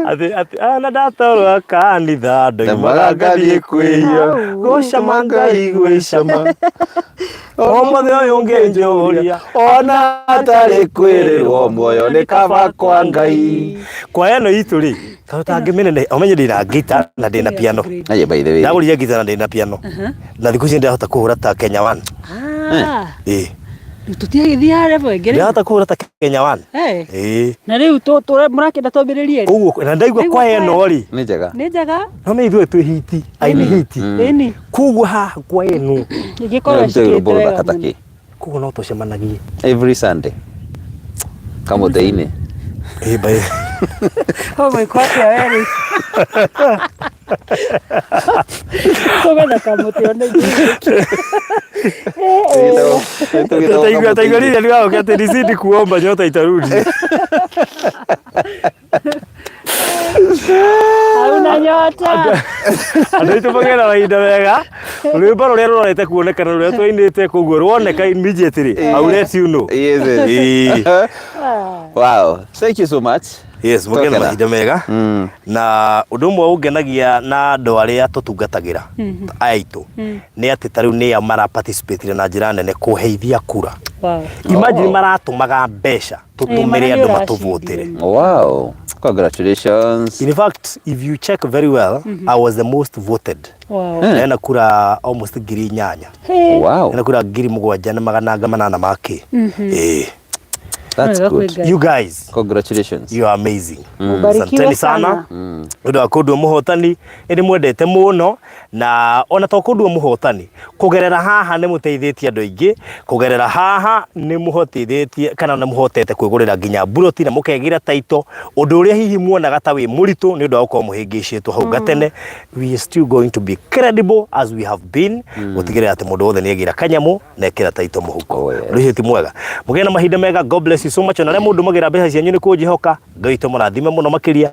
Atĩ atĩ ana ndatorwo kanitha ndoimaga ngathiĩ kwĩhia. Gũcama Ngai gwĩcama. Ũmũthĩ ũyũ ũngĩnjũria ona atarĩ kwĩrĩrwo muoyo nĩ kaba kwa Ngai. Kwa ĩno itũ rĩ, kaũ tangĩmĩnene, ũmenye ndĩna ngita na ndĩna piano. Aye, by the way. Ndagũrire ngita na ndĩna piano. Na thikũ ici ndĩrahota kũhũra ta Kenya One. Ĩĩ. Rĩu tũtiagĩthiĩ level ĩngĩ rĩu. Ndĩrahota kũhũra ta Kenya One. Ĩĩ. Na rĩu mũrakĩenda twambĩrĩrie rĩ? Koguo na ndaigua Ndaigua kwa ĩno rĩ. Nĩ njega. Nĩ njega. No nĩ ithuĩ twĩ hiti, aini hiti. Ĩni. Koguo haha kwa ĩno. Ĩngĩkorwo Nĩ ĩcikĩte rwĩmbo wega rũthaka ta mũno. kĩ? Koguo no tũcemanagie. Every Sunday. Kamũtĩ-inĩ. Ĩĩ by Ũgwĩkwo atĩa we rĩu? Tũgetha kamũtĩ ona ithuĩ. Taigua taigua rĩrĩa nĩwaũke atĩ nizidi kuomba nyota itarudi. Hauna nyota. Andũ aitũ magĩe na mahinda mega. Rwĩmbo rũrĩa rũrorete kuonekana rũrĩa twainĩte koguo ruoneka immediately. I will let you know. Yes, yes. Ĩĩ. Wow. Thank you so much. Yes, mũgĩe na Tokena. mahinda mega. Na ũndũ ũmwe ũngenagia na andũ arĩa tũtungatagĩra aya aitũ nĩ atĩ ta rĩu nĩo mara participate na njĩra nene kũheithia kura. Wow. Imagine maratũmaga mbeca tũtũmĩre mana andũ nĩ matũvotere. Wow. Congratulations. In fact, if you check very well, I was the most voted. Wow. Ndena kura almost 8,000. Hey. Wow. Ndena kura 7,800 na makĩ. Eh, That's Wega kwĩ good. Ngai. you guys, Congratulations. you are amazing. Mũbarikiwe Asanteni sana sana. nĩ ũndũ wa kũndua mũhotani, nĩ ndĩmwendete mũno, na ona to kũndua mũhotani, kũgerera haha nĩ mũteithĩtie andũ aingĩ, kũgerera haha nĩ mũhotithĩtie kana nĩ mũhotete kwĩgũrĩra nginya mburoti na mũkegĩra taito, ũndũ ũrĩa hihi muonaga ta wĩ mũritũ nĩ ũndũ wa gũkorwo mũhĩngĩcĩtwo hau gatene. We are still going to be credible as we have been, gũtigĩrĩra atĩ mũndũ wothe nĩ egĩra kanyamũ na ekĩra taito mũhuko. Oh, yes. Ũndũ ũcio ti mwega. Mũgĩe na mahinda mega. God bless you so much. Ona arĩa mũndũmagĩra mbeca cianyu nĩ kũnjĩhoka, Ngai witũ mũrathime mũno makĩria.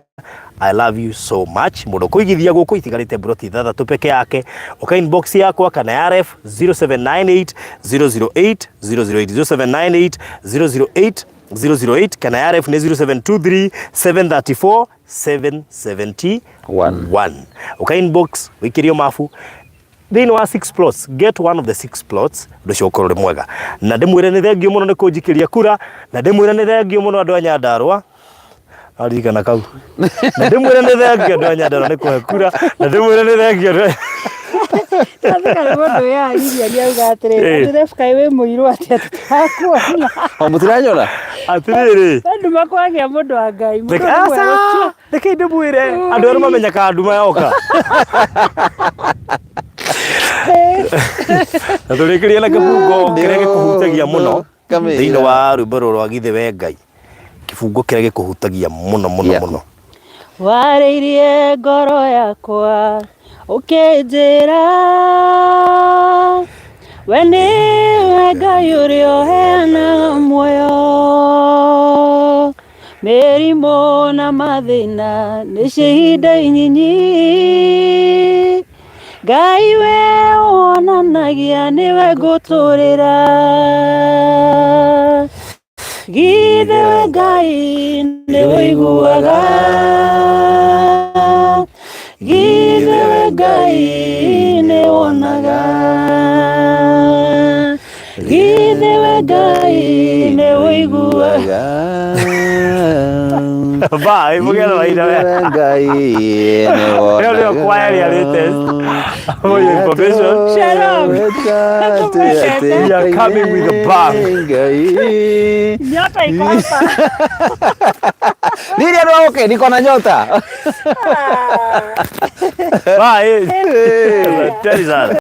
I love you so much. Mũndũ kũigithia gũkũ itigarĩte mburoti ithathatũ peke yake, ũka inbox yakwa kana ya ref 0798 008 008, 0798 008. 008 kana ya ref nĩ 0723 734 771. Uka inbox wikirio mabu thĩinĩ wa six plots, get one of the six plots, ũndũ ũcio ũkorwo ũrĩ mwega. Na ndĩmwĩre nĩ thengio mũno nĩ kũnjikĩria kura, na ndĩmwĩre nĩ thengio mũno andũ a Nyandarũa, aririkana kau, na ndĩmwĩre nĩ thengio andũ a Nyandarũa nĩ kũhe kura, na ndĩmwĩre nĩ thengio andũ a Athika nĩ mũndũ wĩyaririe nĩ auga atĩrĩrĩ, atĩ Refu kaĩ wĩ mũirũ atĩa tũtarakuona. O mũtiranyona? Atĩrĩrĩ. We nduma kwagĩa mũndũ wa Ngai. Mũndũ Reke nĩ aca mwerũ. Reke ndĩmwĩre andũ arĩa mamenyaga nduma yoka. Na tũrĩkĩrie na kĩbungo kĩrĩa gĩkũhutagia mũno Kamĩra. thĩinĩ wa rwĩmbo rũrũ rwa Githĩ We Ngai. Kĩbungo kĩrĩa gĩkũhutagia mũno mũno Gĩaku. mũno. Warĩirie ngoro yakwa ũkĩnjĩra we nĩwe Ngai ũrĩa ũheanaga muoyo, mĩrimũ na mathĩna nĩ cia ihinda inyinyi, Ngai we wonanagia nĩwe ngũtũrĩra. Githĩ we Ngai nĩ ũiguaga, githĩ we Ngai nĩ wonaga, githĩ we Ngai nĩ ũiguaga. Bye, mũgĩe na mahinda mega. Ngai Ĩyo nĩyo kwaya ĩrĩa latest. For your information. Shalom. We are coming with a bang. Ngai. Nyota iko hapa. Nini andũ okay, niko na nyota. Bye. Asanteni sana.